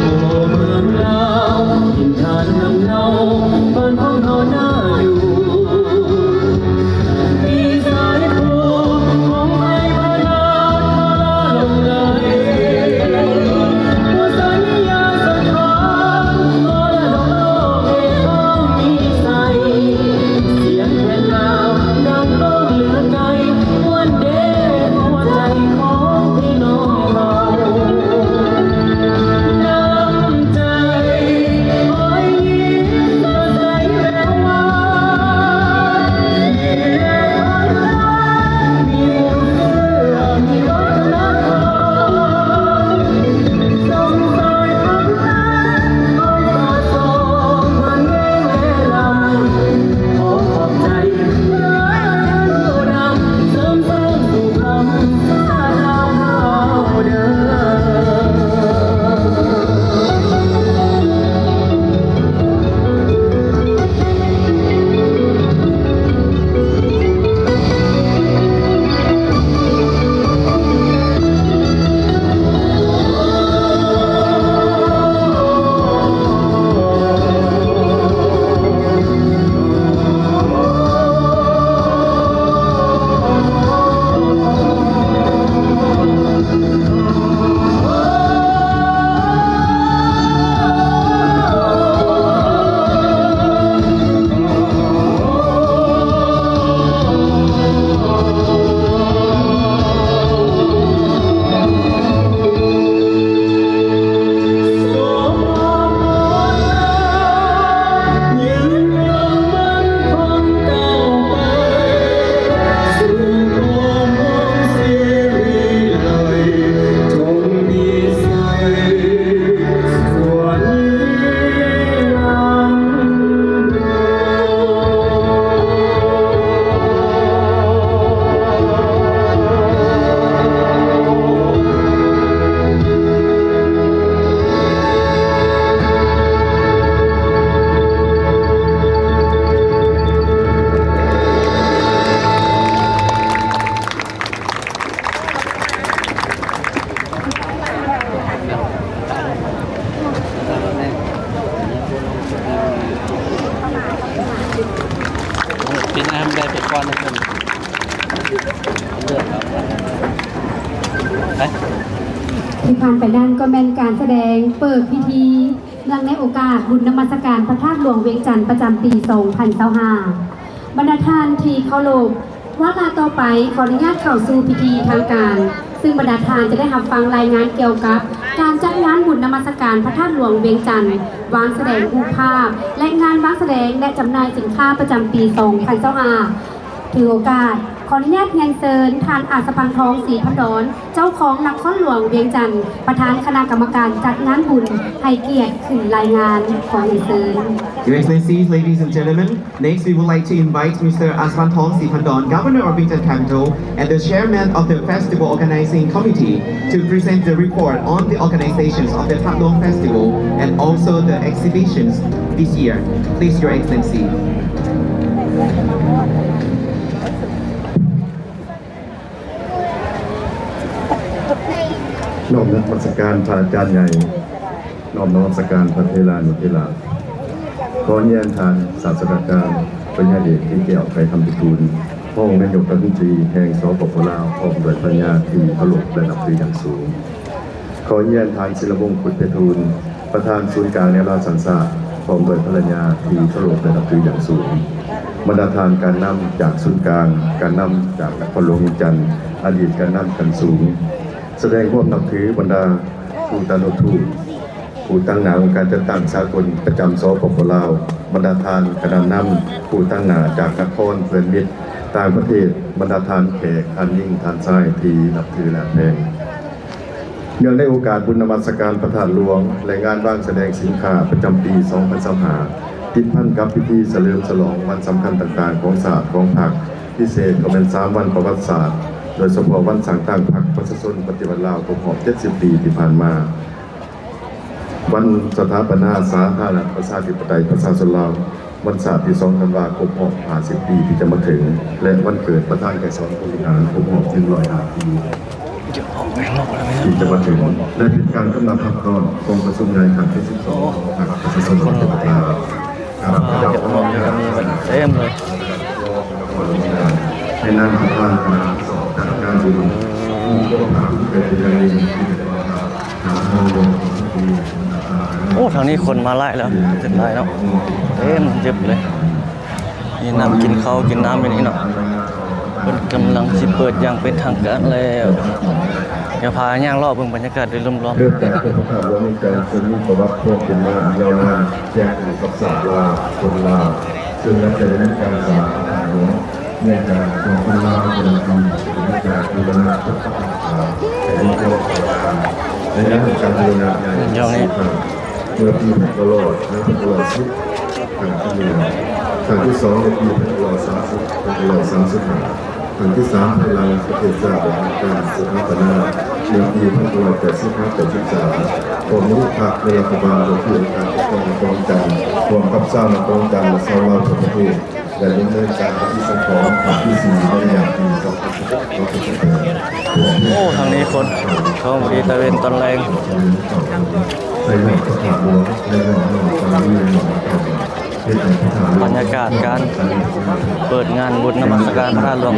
ໂອ ທີ່ຜ່ານໄປນັ້ນກໍແມ່ນການສະແດງເປີດພິທີ ເນື່ອງໃນໂອກາດບຸນນະມັດສະການພະທາດຫຼວງວຽງຈັນ ປະຈຳປີສອງພັນຊາວຫ້າ. ບັນດາທ່ານທີ່ເຄົາລົບ, ວາລະຕໍ່ໄປຂໍອະນຸຍາດເຂົ້າສູ່ພິທີທາງການ, ຊຶ່ງບັນດາທ່ານຈະໄດ້ຮັບຟັງລາຍງານກ່ຽວກັບການຈັດງານບຸນນະມັດສະການພະທາດຫຼວງວຽງຈັນ, ວາງສະແດງຮູບພາບ ແລະ ງານວາງສະແດງ ແລະ ຈຳໜ່າຍສິນຄ້າປະຈຳປີສອງພັນຊາວຫ້າ. ຖືໂອກາດ ຂໍອະນຸຍາດຮຽນເຊີນທ່ານ ອາດສະພັນທອງ ສີພັນດອນ ເຈົ້າຄອງນະຄອນຫຼວງວຽງຈັນ, ປະທານຄະນະກຳມະການຈັດງານບຸນ ໃຫ້ກຽດຂຶ້ນລາຍງານ. ຂໍຮຽນເຊີນ. Your Excellencies, ladies and gentlemen, next we would like to invite Mister Asvanthong Siphandon, Governor of Vientiane Capital and the Chairman of the Festival Organizing Committee, to present the report on the organizations of the Phatlong Festival and also the exhibitions this year. Please, Your Excellency. ນ້ອມນະມັດສະການພະອາຈານໃຫຍ່, ນ້ອມນະມັດສະການພະເຖລານຸເຖລາ. ຂໍຮຽນທ່ານສາດສະດາຈານ ປະລິນຍາເອກ ຕີແກ້ວ ໄພຄຳພິທູນ ຮອງນາຍົກລັດຖະມົນຕີແຫ່ງ ສປປ ລາວ ພ້ອມດ້ວຍພະລະຍາທີ່ເຄົາລົບ ແລະ ນັບຖືຢ່າງສູງ. ຂໍຮຽນທ່ານ ສິລະວົງ ຄຸດໄພທູນ ປະທານສູນກາງແນວລາວສ້າງຊາດ ພ້ອມດ້ວຍພະລະຍາທີ່ເຄົາລົບ ແລະ ນັບຖືຢ່າງສູງ. ບັນດາທ່ານການນຳຈາກສູນກາງ, ການນຳຈາກນະຄອນຫຼວງວຽງຈັນ, ອະດີດການນຳຂັ້ນສູງ, ສະແດງຄວາມນັບຖືບັນດາຜູ້ຕານຸທູດ ຜູ້ຕາງໜ້າອົງການຈັດຕັ້ງສາກົນປະຈຳ ສປປ ລາວ, ບັນດາທ່ານຄະນະນຳຜູ້ຕາງໜ້າຈາກນະຄອນເພື່ອນມິດຕ່າງປະເທດ, ບັນດາທ່ານແຂກ, ທ່ານຍິງ, ທ່ານຊາຍທີ່ນັບຖືແລະຮັກແພງ. ເນື່ອງໃນໂອກາດບຸນນະມັດສະການພະທາດຫຼວງ ແລະ ງານວາງສະແດງສິນຄ້າປະຈຳປີສອງພັນຊາວຫ້າ ຕິດພັນກັບພິທີສະເຫຼີມສະຫຼອງວັນສຳຄັນຕ່າງໆຂອງຊາດ, ຂອງພັກ, ພິເສດກໍແມ່ນສາມວັນປະຫວັດສາດ, ໂດຍສະເພາະວັນສ້າງຕັ້ງພັກປະຊາຊົນປະຕິວັດລາວຄົບຮອບເຈັດສິບປີທີ່ຜ່ານມາ, ວັນສະຖາປະນາສາທາລະນະລັດປະຊາທິປະໄຕປະຊາຊົນລາວ, ວັນຊາດທີສອງທັນວາຄົບຮອບຫ້າສິບປີທີ່ຈະມາເຖິງ ແລະ ວັນເກີດປະທານໄກສອນພົມວິຫານຄົບຮອບໜຶ່ງຮ້ອຍຫ້າປີທີ່ຈະມາເຖິງ ແລະ ເປັນການກຳລັບຮັບຕ້ອນກອງປະຊຸມໃຫຍ່ຄັ້ງທີສິບສອງຂອງພັກປະຊາຊົນປະຕິວັດລາວ. ເຕັມເລີຍ. ໃນນາມປະທານຄະນະສອບຈັດງານບຸນ ຜູ້ຂໍພະຄຸນເປັນຢ່າງຍິ່ງທີ່ໄດ້ຕ້ອນຮັບທ່ານຮອງນາຍົກລັດຖະມົນຕີ. ໂອ້ ທາງນີ້ຄົນມາຫຼາຍແລ້ວ, ເຕັມຫຼາຍເນາະ, ເຕັມຈຶ່ບເລີຍ. ມີນັ່ງກິນເຂົ້າກິນນ້ຳຢູ່ນີ້ເນາະ, ເພິ່ນກຳລັງຊິເປີດຢ່າງເປັນທາງການແລ້ວ. ດຽວພາຍ່າງເລາະເບິ່ງບັນຍາກາດໂດຍລວມໆ. ເນື່ອງຈາກພະທາດຫຼວງວຽງຈັນ ເຊິ່ງມີປະຫວັດຄວາມເປັນມາອັນຍາວນານ ແຕ່ງຢູ່ກັບຊາດລາວ, ຄົນລາວ, ເຊິ່ງນັບແຕ່ໄດ້ມີການສ້າງພະທາດຫຼວງວຽງຈັນຂອງຄົນລາວເປັນອັນດີ ເປັນມາຈາກບູລະນະ ໃນຍຸກລອງສອງພັນ ໃນຍາມການບູລະນະໃຫຍ່ ເມື່ອປີພັນເກົ້າຮ້ອຍ ແລະ ພັນເກົ້າຮ້ອຍສິບ ຄັ້ງທີໜຶ່ງ, ຄັ້ງທີສອງ ໃນປີພັນເກົ້າຮ້ອຍສາມສິບ ພັນເກົ້າຮ້ອຍສາມສິບຫ້າ, ຄັ້ງທີສາມ ພາຍຫຼັງປະເທດຊາດໄດ້ຮັບການສະຖາປະນາ ໃນປີພັນເກົ້າຮ້ອຍແປດສິບຫ້າ ແປດສິບສາມ ກໍມີພັກ ແລະ ລັດຖະບານ ກໍຄືອົງການປົກຄອງນະຄອນຫຼວງວຽງຈັນ ຮ່ວມກັບຊາວນະຄອນຫຼວງວຽງຈັນ ແລະ ຊາວລາວທົ່ວປະເທດ ໄດ້ດຳເນີນການປະຕິສັງຂອນຄັ້ງທີສີ່ ໃນໄລຍະປີສອງພັນສິບຫົກ ສອງພັນສິບແປດ. ໂອ້ ທາງນີ້ຄົນເຂົ້າມາດີຕາເວັນຕອນແລງ. ບັນຍາກາດການເປີດງານບຸນນະມັດສະການພະທາດຫຼວງ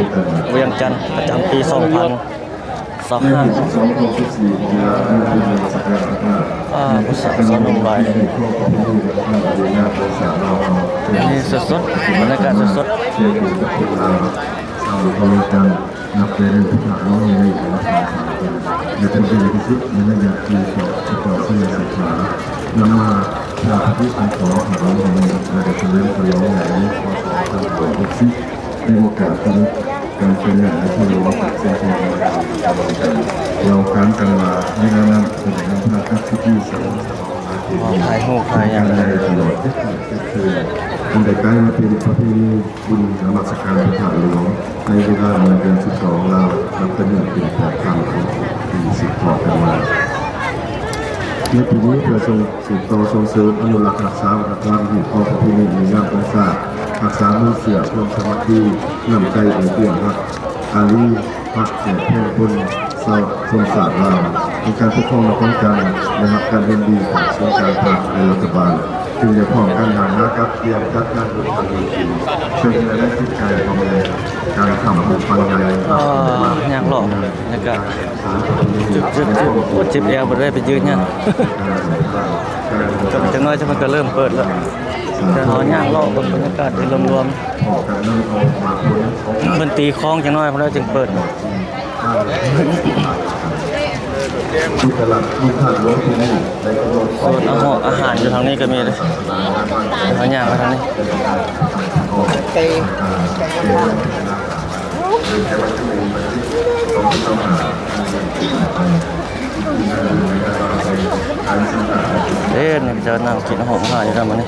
ວຽງຈັນ ປະຈຳປີສອງພັນຊາວຫ້າ. ອາ ຜູ້ສາວຊາວໜຸ່ມຫຼາຍ. ອັນນີ້ສົດໆ ບັນຍາກາດສົດໆ. ນັບແຕ່ໃນພະທາດຫຼວງແຫ່ງນີ້ ແລະ ເປັນທີ່ທີ່ສຸດໃນໄລຍະທີ່ພວກເຈົ້າສະແດງສິນຄ້າ ນຳມາປະຕິສັງຂອນພະທາດຫຼວງແຫ່ງນີ້ ແລະ ກະສະເຫຼີມສະຫຼອງໃຫຍ່ໃນ ພ.ສ. ສອງພັນຫ້າຮ້ອຍຫົກສິບ ໃນໂອກາດທີ່ມີການເຄື່ອນຍ້າຍອາທິຫຼວງ ເຊິ່ງເປັນການເລົ່າຂານກັນວ່າ ໃນເວລານັ້ນເພິ່ນໄດ້ນຳພາກັບພິທີສະເຫຼີມສະຫຼອງ ຖ່າຍຮູບຖ່າຍຫຍັງ ເພິ່ນໄດ້ກາຍມາເປັນປະເພນີ ບຸນນະມັດສະການພະທາດຫຼວງ ໃນເວລາເມື່ອເດືອນສິບສອງ ລາວນັບແຕ່ມື້ເປັນແປດຄ່ຳຂອງປີສືບຕໍ່ກັນມາ. ໃນປີນີ້ ເພື່ອສົ່ງ ສືບຕໍ່ສົ່ງເສີມອະນຸລັກຮັກສາວັດທະນະທຳ ຮີດຄອງປະເພນີອັນດີງາມຂອງຊາດ, ຮັກສາມູນເຊື້ອຄວາມສາມັກຄີ ນ້ຳໃຈເອື້ອເຟື້ອຮັກອາລີ ຮັກແຂກແພງຄົນ ຊາວຊົນຊາດລາວ. ອົງການປົກຄອງນະຄອນຈັນ ໄດ້ຮັບການເຫັນດີຈາກສູນກາງພັກ ແລະ ລັດຖະບານ ຈຶ່ງໄດ້ພ້ອມກັນຫາມາກັບກຽມຈັດງານບຸນຄັ້ງນີ້ຂຶ້ນ ເຊິ່ງໄດ້ໃນຈິດໃຈຂອງແມ່ການຄ້ຳປູກຝັງໃຫຍ່ ເອີ ຍາກຫຼອກ ບັນຍາ ເຈັບ ເຈັບ ເຈັບ ໂອ້ ເຈັບແອວ ບໍ່ໄດ້ໄປຢືນຫຍັງ. ຈັກໜ້ອຍມັນກໍເລີ່ມເປີດແລ້ວ. ດຽວເຮົາຍ່າງເລາະເບິ່ງບັນຍາກາດໂດຍລວມໆ. ເພິ່ນຕີຄອງຈັກໜ້ອຍ ເພິ່ນຈຶ່ງເປີດ. ໂຊນອາຫານຢູ່ທາງນີ້ກໍມີເດ້. ເຮົາຍ່າງໄປທາງນີ້. ເດ້ ນີ້ເຂົາເຈົ້ານັ່ງກິນອາຫານຢູ່ນຳອັນນີ້.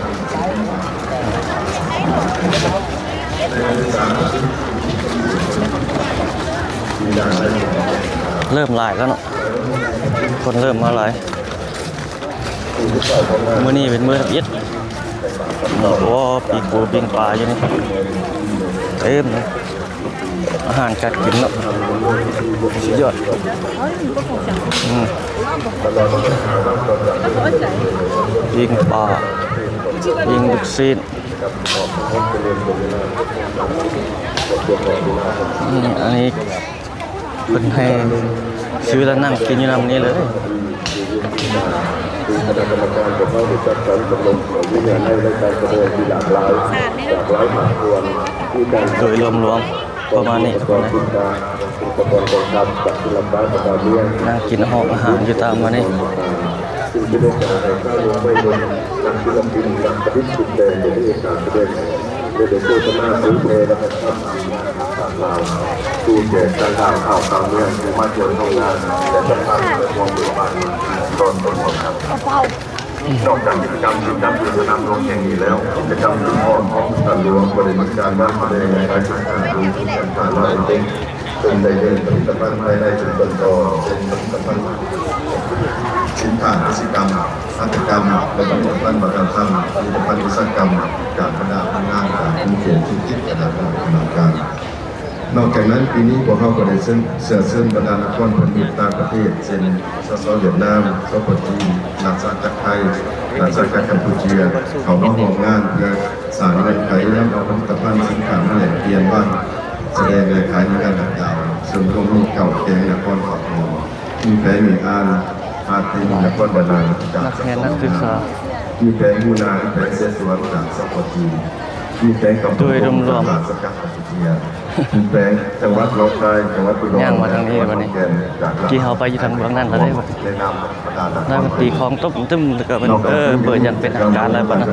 ເລີ່ມຫຼາຍແລ້ວເນາະ ຄົນເລີ່ມມາຫຼາຍ. ມື້ນີ້ເປັນມື້ທຳອິດ. ໂອ້ ປີ້ງປູປີ້ງປາຢູ່ນີ້ ເຕັມເລີຍ. ອາຫານການກິນເນາະ ສຸດຍອດ. ອືມ ປີ້ງປາ ປີ້ງລູກຊີ້ນ. ອືມ ອັນນີ້ເພິ່ນໃຫ້ຊື້ແລ້ວນັ່ງກິນຢູ່ນຳນີ້ເລີຍ. ຄະນະກຳມະການພວກເຮົາໄດ້ຈັດສັນກຳນົດວິທະຍາໄລ ແລະ ການສະແດງທີ່ຫຼາກຫຼາຍ ຫຼາກຫຼາຍພາກສ່ວນ ໂດຍລວມໆ ປະມານນີ້ທຸກຄົນເລີຍ. ນັ່ງກິນຮອບອາຫານຢູ່ຕາມມານີ້. ນອກຈາກກິດຈະກຳທີ່ຈັດຢູ່ສະໜາມຫຼວງແຫ່ງນີ້ແລ້ວ, ກິດຈະກຳສຸດຍອດຂອງທ່ານຫຼວງກໍໄດ້ມີການນຳສະແດງຂາຍສິນຄ້າໂດຍມີການຄ້າລາຍເລັກ, ເຊິ່ງໄດ້ເອີ້ນຜະລິດຕະພັນພາຍໃນເປັນຕົ້ນຕໍ ເຊັ່ນ ຜະລິດຕະພັນສິນຄ້າກະສິກຳ, ຫັດຖະກຳ ແລະ ຜະລິດຕະພັນວັດທະນະທຳ, ຜະລິດຕະພັນອຸດສາຫະກຳ ຈາກບັນດາໂຮງງານການຂົນສົ່ງທຸລະກິດຂະໜາດນ້ອຍຂະໜາດກາງ. ນອກຈາກນັ້ນ, ປີນີ້ພວກເຮົາກໍໄດ້ເຊີນ ເຊື້ອເຊີນບັນດານັກຄອນພັນມິດຕ່າງປະເທດ ເຊັ່ນ ສສ ຫວຽດນາມ, ສປ ຈີນ, ລັດອານາຈັກໄທ, ລັດອານາຈັກກຳປູເຈຍ ເຂົ້າມາຮ່ວມງານ ເພື່ອສ້າງເງື່ອນໄຂນຳເອົາຜະລິດຕະພັນສິນຄ້າມາແລກປ່ຽນວາງສະແດງ ແລະ ຂາຍໃນງານດັ່ງກ່າວ, ເຊິ່ງລວມມີເກົ້າແຂວງນະຄອນເຂົ້າຮ່ວມ, ມີແຂວງເມອານ, ຮາດເພັງ, ນະຄອນບາດານ ຈາກ ນັກຮຽນນັກສຶກສາ, ມີແຂວງມູນາ, ແຂວງເສສວນ ຈາກ ສປ ຈີນ, ມີແຂວງກຳປະກົງ ຈາກລາຊະອານາຈັກກຳປູເຈຍ. ແຂວງ ຈັງຫວັດໜອງຄາຍ, ຈັງຫວັດອຸດົນ, ຍ່າງມາທາງນີ້ບັດນີ້. ກີ້ເຮົາໄປຢູ່ທາງເບື້ອງນັ້ນແລ້ວເດ້ບັດນີ້. ນັກດນຕີຄອງຕົບຕຶ້ມ ແລ້ວກໍເປີດ ເອີ ເປີດຢ່າງເປັນທາງການແລ້ວບັດນີ້. ໃ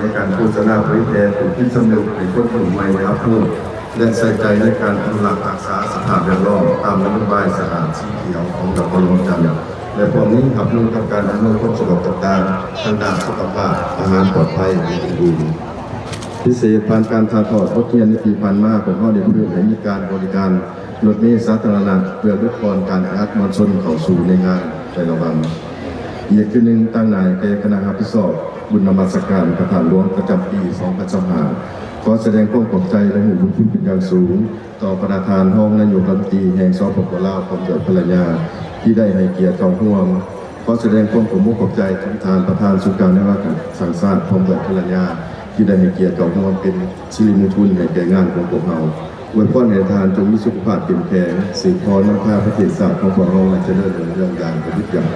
ນການໂຄສະນາເຜີຍແຜ່ ເປັນຈິດສຳນຶກໃຫ້ຄົນລຸ້ນໃໝ່ໄດ້ຮັບຮູ້ ແລະ ໃສ່ໃຈໃນການອະນຸລັກຮັກສາສະພາບແວດລ້ອມ ຕາມນະໂຍບາຍສະອາດສີຂຽວຂອງນະຄອນຫຼວງວຽງຈັນ ແລະ ພ້ອມນີ້ຮັບມືກັບການອຳນວຍຄວາມສະດວກຕ່າງໆ ທາງດ້ານສຸຂະພາບ, ອາຫານປອດໄພ ແລະ ອື່ນໆ. ພິເສດ, ຜ່ານການຖ່າຍທອດບົດຮຽນໃນປີຜ່ານມາ, ພວກເຮົາໄດ້ເພີ່ມໃຫ້ມີການບໍລິການລົດເມສາທາລະນະ ເພື່ອຫຼຸດຜ່ອນການແອອັດມວນຊົນເຂົ້າສູ່ໃນງານແຕ່ລະວັນ. ອີກຄືໜຶ່ງ, ຕາງໜ້າແກ່ຄະນະຮັບຜິດຊອບບຸນນະມັດສະການພະທາດຫຼວງປະຈຳປີສອງພັນຊາວຫ້າ ຂໍສະແດງຄວາມຂອບໃຈ ແລະ ຮູ້ບຸນຄຸນເປັນຢ່າງສູງ ຕໍ່ພະນະທ່ານຮອງນາຍົກລັດຖະມົນຕີແຫ່ງ ສປປ ລາວ ພ້ອມດ້ວຍພັນລະຍາ ທີ່ໄດ້ໃຫ້ກຽດເຂົ້າຮ່ວມ. ຂໍສະແດງຄວາມຂອບອົກຂອບໃຈເຖິງທ່ານປະທານສູນກາງແນວລາວສ້າງຊາດ ພ້ອມດ້ວຍພັນລະຍາ ທີ່ໄດ້ໃຫ້ກຽດເຂົ້າຮ່ວມເປັນສິລິມຸງຄຸນໃຫ້ແກ່ງານຂອງພວກເຮົາ. ອວຍພອນໃຫ້ທ່ານຈົ່ງມີສຸຂະພາບເຂັ້ມແຂງ, ສືບຕໍ່ນຳພາປະເທດຊາດຂອງພວກເຮົາໃຫ້ຈະເລີນຮຸ່ງເຮືອງຢ່າງກະຫຍຸດຢັ້ງ.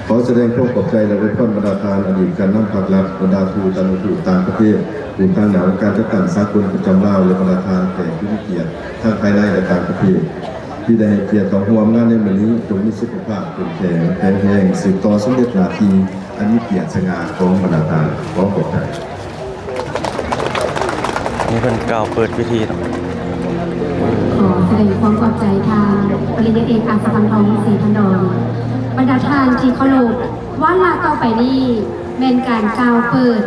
ຂໍສະແດງຄວາມຂອບໃຈ ແລະ ອວຍພອນບັນດາທ່ານອະດີດການນຳພັກລັດ, ບັນດາທູດ, ອະນຸທູດຕ່າງປະເທດ, ຜູ້ຕາງໜ້າອົງການຈັດຕັ້ງສາກົນປະຈຳລາວ ແລະ ບັນດາທ່ານແຂກຜູ້ມີກຽດທັງພາຍໃນ ແລະ ຕ່າງປະເທດ ທີ່ໄດ້ໃຫ້ກຽດເຂົ້າຮ່ວມງານໃນມື້ນີ້, ຈົ່ງມີສຸຂະພາບເຂັ້ມແຂງ, ແຂງແຮງ, ສືບຕໍ່ສົມເດັດໜ້າທີ່ອັນມີກຽດສະຫງ່າຂອງບັນດາທ່ານ. ຂໍຂອບໃຈ. ນີ້ເພິ່ນກ່າວເປີດພິທີເນາະ. ຂໍສະແດງຄວາມຂອບໃຈທ່ານປະລິນຍາເອກ ອັດສະພັນທອງ ສີພັນດອນ. ບັນດາທ່ານທີ່ເຄົາລົບ, ວາລະຕໍ່ໄປນີ້ແມ່ນການກ່າວເປີດ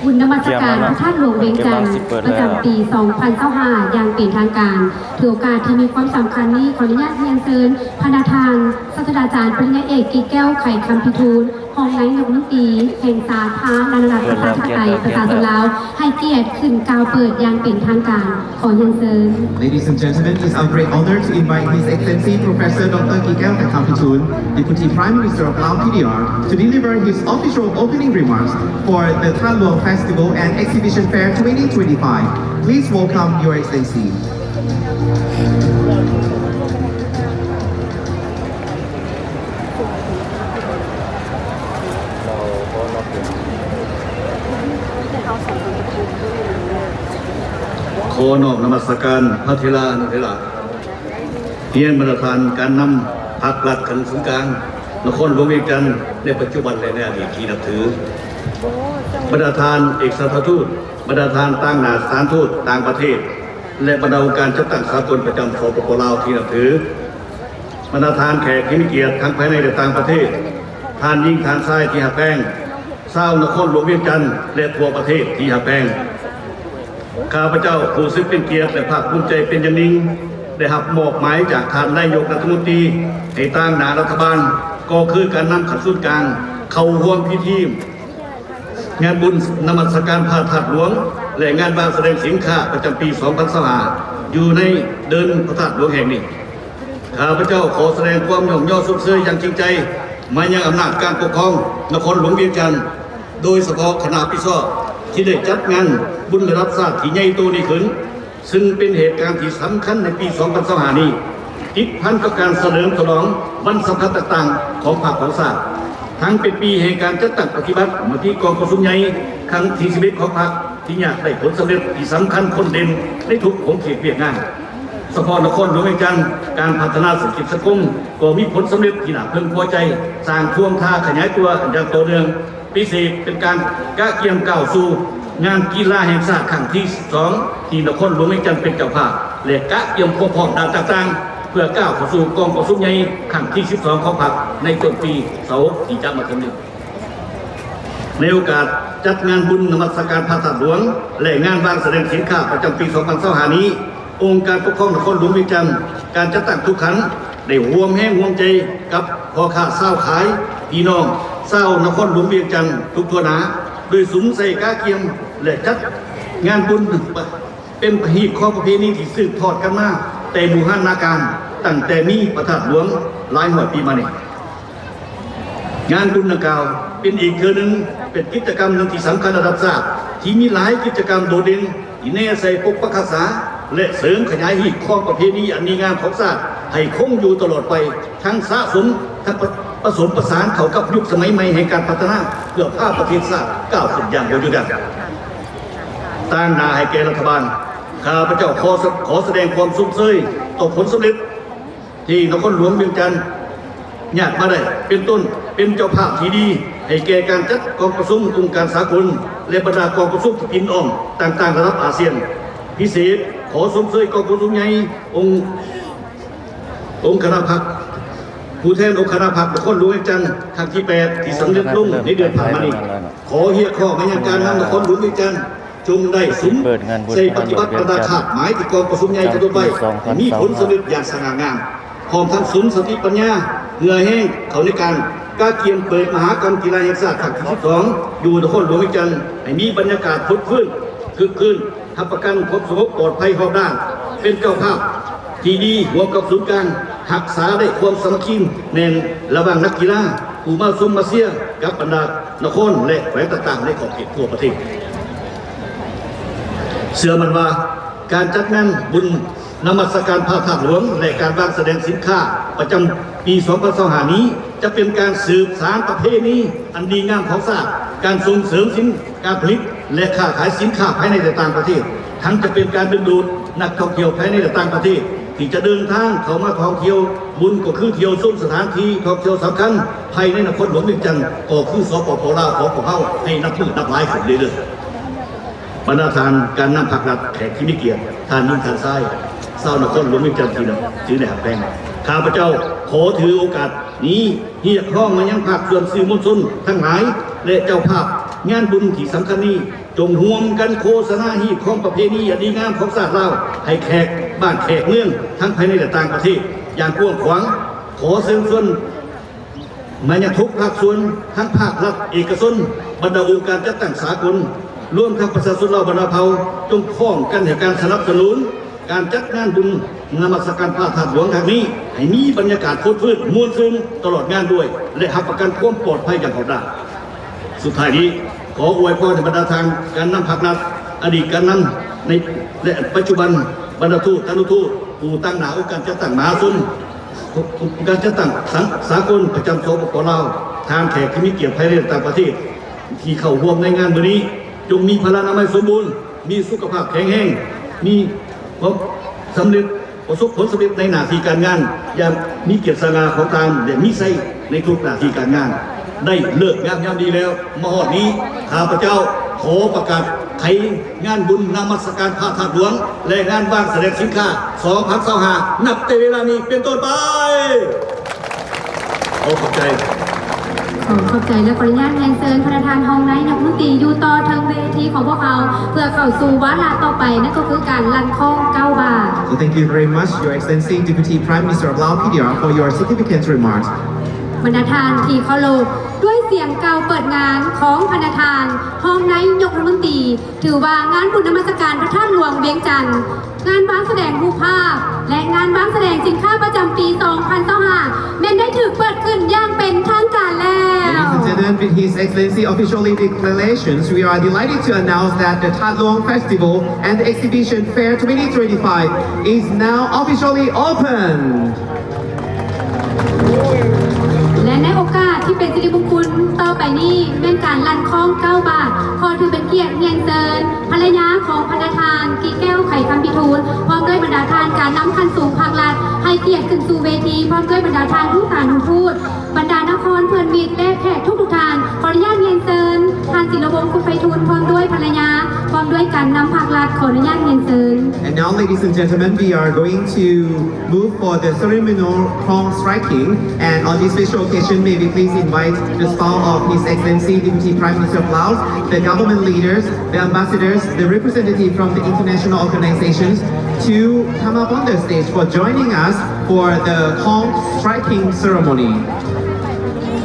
ບຸນນະມັດສະການພະທາດຫຼວງວຽງຈັນ ປະຈຳປີສອງພັນຊາວຫ້າ ຢ່າງເປັນທາງການ. ຖືໂອກາດທີ່ມີຄວາມສຳຄັນນີ້, ຂໍອະນຸຍາດຮຽນເຊີນພະນະທ່ານ ສາດສະດາຈານປະລິນຍາເອກ ກິດແກ້ວ ໄຂຄຳພິທູນ ຮອງນາຍົກລັດຖະມົນຕີແຫ່ງສາທາລະນະລັດ ປະຊາທິປະໄຕ ປະຊາຊົນລາວ ໃຫ້ກຽດຂຶ້ນກ່າວເປີດຢ່າງເປັນທາງການ. ຂໍຮຽນເຊີນ. Ladies and gentlemen, it's our great honor to invite His Excellency Professor Doctor Kitgel Khaikhamphitun, Deputy Prime Minister of Lao P D R, to deliver his official opening remarks for the Tha Luang Festival and Exhibition Fair twenty twenty-five. Please welcome Your Excellency. ຂໍນ້ອມນະມັດສະການພະເຖລານຸເຖລະ, ຮຽນບັນດາທ່ານການນຳພັກລັດຂັ້ນສູນກາງນະຄອນຫຼວງວຽງຈັນໃນປັດຈຸບັນ ແລະ ໃນອະດີດທີ່ນັບຖື, ບັນດາທ່ານເອກສະຖານທູດ, ບັນດາທ່ານຕາງໜ້າສະຖານທູດຕ່າງປະເທດ ແລະ ບັນດາອົງການຈັດຕັ້ງສາກົນປະຈຳ ສປປ ລາວ ທີ່ນັບຖື, ບັນດາທ່ານແຂກທີ່ມີກຽດທັງພາຍໃນ ແລະ ຕ່າງປະເທດ, ທ່ານຍິງທ່ານຊາຍທີ່ຮັກແພງ, ຊາວນະຄອນຫຼວງວຽງຈັນ ແລະ ທົ່ວປະເທດທີ່ຮັກແພງ. ຂ້າພະເຈົ້າຮູ້ສຶກເປັນກຽດ ແລະ ພາກພູມໃຈເປັນຢ່າງຍິ່ງ ໄດ້ຮັບມອບໝາຍຈາກທ່ານນາຍົກລັດຖະມົນຕີໃຫ້ຕາງໜ້າລັດຖະບານ ກໍຄືການນຳຂັ້ນສູນກາງເຂົ້າຮ່ວມພິທີງານບຸນນະມັດສະການພະທາດຫຼວງ ແລະ ງານວາງສະແດງສິນຄ້າປະຈຳປີສອງພັນຊາວຫ້າ ຢູ່ໃນເດີ່ນພະທາດຫຼວງແຫ່ງນີ້. ຂ້າພະເຈົ້າຂໍສະແດງຄວາມຍ້ອງຍໍຊົມເຊີຍຢ່າງຈິງໃຈມາຍັງອຳນາດການປົກຄອງນະຄອນຫຼວງວຽງຈັນ, ໂດຍສະເພາະຄະນະຮັບຜິດຊອບທີ່ໄດ້ຈັດງານບຸນລະດັບຊາດທີ່ໃຫຍ່ໂຕນີ້ຂຶ້ນ, ຊຶ່ງເປັນເຫດການທີ່ສຳຄັນໃນປີສອງພັນຊາວຫ້ານີ້, ຕິດພັນກັບການສະເຫຼີມສະຫຼອງວັນສຳຄັນຕ່າງໆຂອງພັກຂອງຊາດ, ທັງເປັນປີແຫ່ງການຈັດຕັ້ງປະຕິບັດມະຕິກອງປະຊຸມໃຫຍ່ຄັ້ງທີສິບເອັດຂອງພັກ ທີ່ຍາກໄດ້ຜົນສຳເລັດທີ່ສຳຄັນໂດດເດັ່ນໃນທຸກຂົງເຂດວຽກງານ. ສະເພາະນະຄອນຫຼວງວຽງຈັນ, ການພັດທະນາເສດຖະກິດສັງຄົມກໍມີຜົນສຳເລັດທີ່ໜ້າເພິ່ງພໍໃຈ, ສ້າງທ່ວງທ່າຂະຫຍາຍຕົວຢ່າງຕໍ່ເນື່ອງ, ພິເສດເປັນການກະກຽມກ້າວສູ່ງານກິລາແຫ່ງຊາດຄັ້ງທີສິບສອງ ທີ່ນະຄອນຫຼວງວຽງຈັນເປັນເຈົ້າພາບ ແລະ ກະກຽມຄວາມພ້ອມດ້ານຕ່າງໆ ເພື່ອກ້າວເຂົ້າສູ່ກອງປະຊຸມໃຫຍ່ຄັ້ງທີສິບສອງຂອງພັກໃນຕົ້ນປີສອງພັນຊາວຫົກ ທີ່ຈະມາເຖິງນີ້. ໃນໂອກາດຈັດງານບຸນນະມັດສະການພະທາດຫຼວງ ແລະ ງານວາງສະແດງສິນຄ້າປະຈຳປີສອງພັນຊາວຫ້ານີ້, ອົງການປົກຄອງນະຄອນຫຼວງວຽງຈັນ, ການຈັດຕັ້ງທຸກຂັ້ນ ໄດ້ຮ່ວມແຮງຮ່ວມໃຈກັບພໍ່ຄ້າຊາວຂາຍ, ພີ່ນ້ອງຊາວນະຄອນຫຼວງວຽງຈັນທຸກທົ່ວໜ້າ, ໂດຍສຸມໃສ່ກະກຽມ ແລະ ຈັດງານບຸນ ເປັນຮີດຄອງປະເພນີທີ່ສືບທອດກັນມາແຕ່ບູຮານນາການ, ຕັ້ງແຕ່ມີພະທາດຫຼວງຫຼາຍຮ້ອຍປີມານີ້. ງານບຸນດັ່ງກ່າວເປັນອີກເທື່ອໜຶ່ງ ເປັນກິດຈະກຳໜຶ່ງທີ່ສຳຄັນລະດັບຊາດ ທີ່ມີຫຼາຍກິດຈະກຳໂດດເດັ່ນ ທີ່ແນໃສ່ປົກປັກຮັກສາ ແລະ ເສີມຂະຫຍາຍຮີດຄອງປະເພນີອັນດີງາມຂອງຊາດໃຫ້ຄົງຢູ່ຕະຫຼອດໄປ, ທັງສະສົມ, ທັງປະ, ປະສົມປະສານເຂົ້າກັບຍຸກສະໄໝໃໝ່ແຫ່ງການພັດທະນາ ເພື່ອພາປະເທດຊາດກ້າວຂຶ້ນຢ່າງບໍ່ຢຸດຢັ້ງ. ຕາງໜ້າໃຫ້ແກ່ລັດຖະບານ, ຂ້າພະເຈົ້າຂໍສະ, ຂໍສະແດງຄວາມຊົມເຊີຍຕໍ່ຜົນສຳເລັດ ທີ່ນະຄອນຫຼວງວຽງຈັນຍາດມາໄດ້ ເປັນຕົ້ນ ເປັນເຈົ້າພາບທີ່ດີໃຫ້ແກ່ການຈັດກອງປະຊຸມອົງການສາກົນ ແລະ ບັນດາກອງປະຊຸມທີ່ປິ່ນອ້ອມຕ່າງໆລະດັບອາຊຽນ. ພິເສດ ຂໍຊົມເຊີຍກອງປະຊຸມໃຫຍ່ອົງ, ອົງຄະນະພັກ, ຜູ້ແທນອົງຄະນະພັກນະຄອນຫຼວງວຽງຈັນຄັ້ງທີແປດ ທີ່ສຳເລັດລົງໃນເດືອນຜ່ານມານີ້. ຂໍຮຽກຮ້ອງມາຍັງການນຳນະຄອນຫຼວງວຽງຈັນ ຈົ່ງໄດ້ສຸມໃສ່ປະຕິບັດບັນດາຄາດໝາຍທີ່ກອງປະຊຸມໃຫຍ່ກຳນົດໄວ້ ໃຫ້ມີຜົນສຳເລັດຢ່າງສະຫງ່າງາມ, ພ້ອມທັງສຸມສະຕິປັນຍາ ເຫື່ອແຮງເຂົ້າໃນການກະກຽມເປີດມະຫາກຳກິລາແຫ່ງຊາດຄັ້ງທີສິບສອງ ຢູ່ນະຄອນຫຼວງວຽງຈັນ ໃຫ້ມີບັນຍາກາດສົດຊື່ນ, ຄຶກຄື້ນ, ຮັບປະກັນຄວາມສະຫງົບປອດໄພຮອບດ້ານ, ເປັນເຈົ້າພາບທີ່ດີຮ່ວມກັບສູນກາງ, ຮັກສາໄດ້ຄວາມສາມັກຄີແໜ້ນລະຫວ່າງນັກກິລາ ຜູ້ມາຊົມມາເຊຍກັບບັນດານະຄອນ ແລະ ແຂວງຕ່າງໆໃນຂອບເຂດທົ່ວປະເທດ. ເຊື່ອໝັ້ນວ່າການຈັດງານບຸນນະມັດສະການພະທາດຫຼວງ ແລະ ການວາງສະແດງສິນຄ້າປະຈຳປີສອງພັນຊາວຫ້ານີ້ ຈະເປັນການສືບສານປະເພນີອັນດີງາມຂອງຊາດ, ການສົ່ງເສີມສິນ ການຜະລິດ ແລະ ຄ້າຂາຍສິນຄ້າພາຍໃນ ແລະ ຕ່າງປະເທດ, ທັງຈະເປັນການດຶງດູດນັກທ່ອງທ່ຽວພາຍໃນ ແລະ ຕ່າງປະເທດ ທີ່ຈະເດີນທາງເຂົ້າມາທ່ອງທ່ຽວບຸນ ກໍຄືທ່ຽວຊົມສະຖານທີ່ທ່ອງທ່ຽວສຳຄັນພາຍໃນນະຄອນຫຼວງວຽງຈັນ ກໍຄື ສປປ ລາວ ຂອງພວກເຮົາ ໃຫ້ນັບມື້ນັບຫຼາຍຂຶ້ນເລື້ອຍໆ. ບັນດາທ່ານການນຳພັກລັດ, ແຂກທີ່ມີກຽດ, ທ່ານຍິງທ່ານຊາຍ ຊາວນະຄອນຫຼວງວຽງຈັນທີ່ນັບຖື ແລະ ຮັກແພງ, ຂ້າພະເຈົ້າຂໍຖືໂອກາດນີ້ຮຽກຮ້ອງມາຍັງພາກສ່ວນສື່ມວນຊົນທັງຫຼາຍ ແລະ ເຈົ້າພາບງານບຸນທີ່ສຳຄັນນີ້ ຈົ່ງຮ່ວມກັນໂຄສະນາຮີດຄອງປະເພນີອັນດີງາມຂອງຊາດລາວ ໃຫ້ແຂກບ້ານແຂກເມືອງ ທັງພາຍໃນ ແລະ ຕ່າງປະເທດ ຢ່າງກວ້າງຂວາງ. ຂໍເຊີນຊວນມາຍັງທຸກພາກສ່ວນ ທັງພາກລັດ, ເອກະຊົນ, ບັນດາອົງການຈັດຕັ້ງສາກົນ, ລວມທັງປະຊາຊົນລາວບັນດາເຜົ່າ ຈົ່ງພ້ອມກັນໃຫ້ການສະໜັບສະໜູນ ການຈັດງານບຸນນະມັດສະການພະທາດຫຼວງຄັ້ງນີ້ ໃຫ້ມີບັນຍາກາດຟົດຟື້ນມ່ວນຊື່ນຕະຫຼອດງານດ້ວຍ ແລະ ຮັບປະກັນຄວາມປອດໄພຢ່າງຮອບດ້ານ. ສຸດທ້າຍນີ້ ຂໍອວຍພອນໃຫ້ບັນດາທ່ານການນຳພັກລັດ, ອະດີດການນຳໃນ ແລະ ປັດຈຸບັນ, ບັນດາທູດ, ຕານຸທູດ, ຜູ້ຕາງໜ້າອົງການຈັດຕັ້ງມະຫາຊົນ, ອົງການຈັດຕັ້ງສາກົນປະຈຳ ສປປ ລາວ, ທ່ານແຂກທີ່ມີກຽດພາຍໃນ ແລະ ຕ່າງປະເທດ ທີ່ເຂົ້າຮ່ວມໃນງານມື້ນີ້ ຈົ່ງມີພະລານາໄມສົມບູນ, ມີສຸຂະພາບແຂງແຮງ, ມີຄວາມສຳເລັດ ປະສົບຜົນສຳເລັດໃນໜ້າທີ່ການງານຢ່າງມີກຽດສະຫງ່າຂອງທ່ານ ແລະ ມີໄຊໃນທຸກໜ້າທີ່ການງານ. ໄດ້ເລີກງາມຍາມດີແລ້ວ ມາຮອດນີ້ ຂ້າພະເຈົ້າຂໍປະກາດໄຂງານບຸນນະມັດສະການພະທາດຫຼວງ ແລະ ງານວາງສະແດງສິນຄ້າ ສອງພັນຊາວຫ້າ ນັບແຕ່ເວລານີ້ເປັນຕົ້ນໄປ. ຂໍຂອບໃຈ. ຂໍຂອບໃຈ ແລະ ຂໍອະນຸຍາດຮຽນເຊີນພະນະທ່ານຮອງນາຍົກລັດຖະມົນຕີຢູ່ຕໍ່ເທິງເວທີຂອງພວກເຮົາ ເພື່ອເຂົ້າສູ່ວາລະຕໍ່ໄປ ນັ້ນກໍຄືການລັ່ນຄ້ອງເກົ້າບາດ. So thank you very much, Your Excellency Deputy Prime Minister of Laos, P D R, for your significant remarks. ບັນດາທ່ານທີ່ເຄົາລົບ, ດ້ວຍສຽງກ່າວເປີດງານຂອງພະນະທ່ານຮອງນາຍົກລັດຖະມົນຕີ ຖືວ່າງານບຸນນະມັດສະການພະທາດຫຼວງວຽງຈັນ ງານວາງສະແດງຮູບພາບ ແລະ ງານວາງສະແດງສິນຄ້າປະຈຳປີສອງພັນຊາວຫ້າ ແມ່ນໄດ້ຖືກເປີດຂຶ້ນຢ່າງເປັນທາງການແລ້ວ. Ladies and gentlemen, with His Excellency officially declarations, we are delighted to announce that the Thadluang Festival and the Exhibition Fair twenty twenty-five is now officially open. ແລະ ໃນໂອກາດທີ່ເປັນສິລິມຸງຄຸນຕໍ່ໄປນີ້ ແມ່ນການລັ່ນຄ້ອງເກົ້າບາດ. ຂໍຖືເປັນກຽດຮຽນເຊີນ ພັນລະຍາຂອງພະນະທ່ານ ກີແກ້ວ ໄຂຄຳພິທູນ ພ້ອມດ້ວຍບັນດາທ່ານການນຳຂັ້ນສູງພາກລັດ ໃຫ້ກຽດຂຶ້ນສູ່ເວທີ ພ້ອມດ້ວຍບັນດາທ່ານທູຕານຸທູດ, ບັນດານະຄອນເພື່ອນມິດ ແລະ ແຂກທຸກໆທ່ານ. ຂໍອະນຸຍາດຮຽນເຊີນ ທ່ານ ສິລະວົງ ຄຸນໄພທູນ ພ້ອມດ້ວຍພັນລະຍາ ພ້ອມດ້ວຍການນຳພາກລັດ. ຂໍອະນຸຍາດຮຽນເຊີນ. And now, ladies and gentlemen, we are going to move for the ceremonial khong striking, and on this special occasion, may we please invite the spouse of His Excellency Deputy Prime Minister of Laos, the government leaders, the ambassadors, the representative from the international organizations to come up on the stage for joining us for the khong striking ceremony.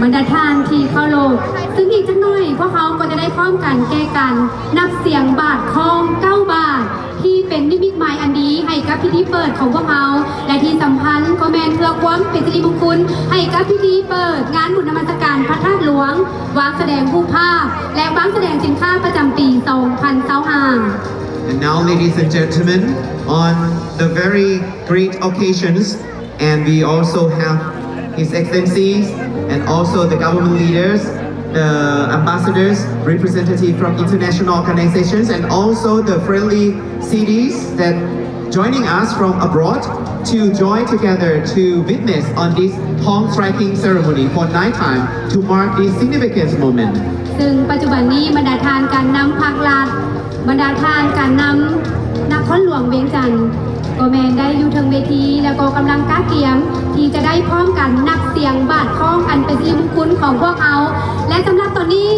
ບັນດາທ່ານທີ່ເຄົາລົບ, ຊຶ່ງອີກຈັກໜ້ອຍ ພວກເຮົາກໍຈະໄດ້ພ້ອມກັນແກ່ການນັບສຽງບາດຄ້ອງເກົ້າບາດ ທີ່ເປັນນິມິດໝາຍອັນດີໃຫ້ກັບພິທີເປີດຂອງພວກເຮົາ ແລະ ທີ່ສຳຄັນກໍແມ່ນເພື່ອຄວາມເປັນສິລິມຸງຄຸນໃຫ້ກັບພິທີເປີດງານບຸນນະມັດສະການພະທາດຫຼວງ, ວາງສະແດງຮູບພາບ ແລະ ວາງສະແດງສິນຄ້າປະຈຳປີສອງພັນຊາວຫ້າ. And now, ladies and gentlemen, on the very great occasions, and we also have His Excellencies and also the government leaders, the ambassadors, representative from international organizations, and also the friendly cities that joining us from abroad to join together to witness on this khong striking ceremony for ninth time to mark this significant moment. ຊຶ່ງປັດຈຸບັນນີ້ ບັນດາທ່ານການນຳພັກລັດ, ບັນດາທ່ານການນຳນະຄອນຫຼວງວຽງຈັນ ກໍແມ່ນໄດ້ຢູ່ເທິງເວທີ ແລ້ວກໍກຳລັງກະກຽມທີ່ຈະໄດ້ພ້ອມກັນນັບສຽງບາດຄ້ອງອັນເປັນສິລິມຸງຄຸນຂອງພວກເຮົາ. ແລະ ສຳລັບຕອນນີ້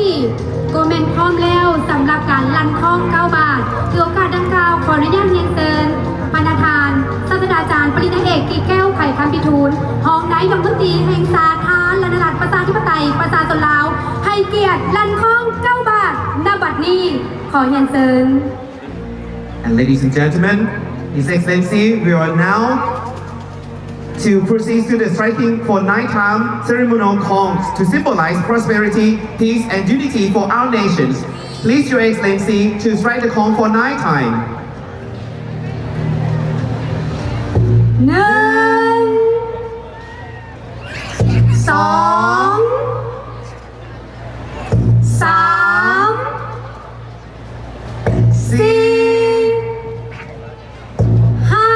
ກໍແມ່ນພ້ອມແລ້ວສຳລັບການລັ່ນຄ້ອງເກົ້າບາດ. ຖືໂອກາດດັ່ງກ່າວ ຂໍອະນຸຍາດຮຽນເຊີນ ບັນດາທ່ານ ສາດສະດາຈານ ປະລິນຍາເອກ ກີແກ້ວ ໄຂຄຳພິທູນ ຮອງນາຍົກລັດຖະມົນຕີແຫ່ງສາທາລະນະລັດ ປະຊາທິປະໄຕ ປະຊາຊົນລາວ ໃຫ້ກຽດລັ່ນຄ້ອງເກົ້າບາດ ນະບັດນີ້. ຂໍຮຽນເຊີນ. And ladies and gentlemen, His Excellency, we are now to proceed to the striking for nine time ceremonial khongs to symbolize prosperity, peace, and unity for our nations. Please, Your Excellency, to strike the khong for nine time. ໜຶ່ງ ສອງ ສາມ ສີ່ ຫ້າ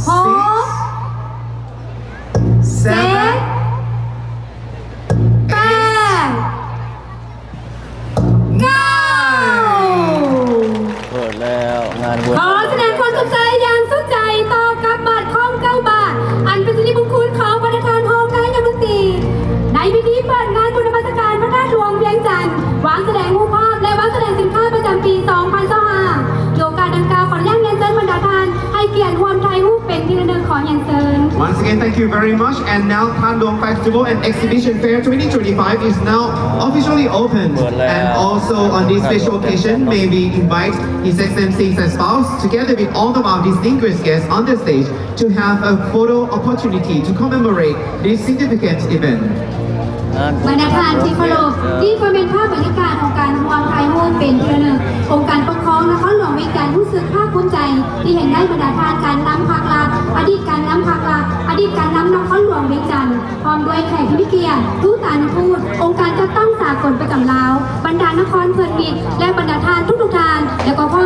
ຫົກ ເຈັດ ແປດ ເກົ້າ. ເປີດແລ້ວ ງານບຸນ. ຂໍສະແດງຄວາມຂອບໃຈຢ່າງສຸດໃຈຕໍ່ກັບບາດຄ້ອງເກົ້າບາດ ອັນເປັນສິລິມຸງຄຸນຂອງບັນດາທ່ານຮອງນາຍົກລັດຖະມົນຕີ ໃນພິທີເປີດງານບຸນນະມັດສະການພະທາດຫຼວງວຽງຈັນ, ວາງສະແດງຮູບພາບ ແລະ ວາງສະແດງສິນຄ້າປະຈຳປີສອງພັນຊາວຫ້າ. ຖືໂອກາດດັ່ງກ່າວ ຂໍອະນຸຍາດຮຽນເຊີນບັນດາທ່ານໃຫ້ກຽດຮ່ວມຖ່າຍຮູບເປັນທີ່ລະນຶກ. ຂໍຮຽນເຊີນ. Once again, thank you very much. And now, Thadluang Festival and Exhibition Fair twenty twenty-five is now officially open. And also on this special occasion, may we invite His Excellencies and spouse, together with all of our distinguished guests on the stage, to have a photo opportunity to commemorate this significant event. ບັນດາທ່ານທີ່ເຄົາລົບ, ນີ້ກໍແມ່ນພາບບັນຍາກາດຂອງການຮ່ວມຖ່າຍຮູບເປັນທີ່ລະນຶກ. ອົງການປົກຄອງນະຄອນຫຼວງວຽງຈັນຮູ້ສຶກພາກພູມໃຈທີ່ເຫັນໄດ້ບັນດາທ່ານການນຳພັກລັດ, ອະດີດການນຳພັກລັດ, ອະດີດການນຳນະຄອນຫຼວງວຽງຈັນ, ພ້ອມດ້ວຍແຂກຜູ້ມີກຽດ, ທູຕານຸທູດ, ອົງການຈັດຕັ້ງສາກົນປະຈຳລາວ, ບັນດານະຄອນເພື່ອນມິດ ແລະ ບັນດາທ່ານທຸກໆທ່ານ ແລະ ກໍພ້ອມ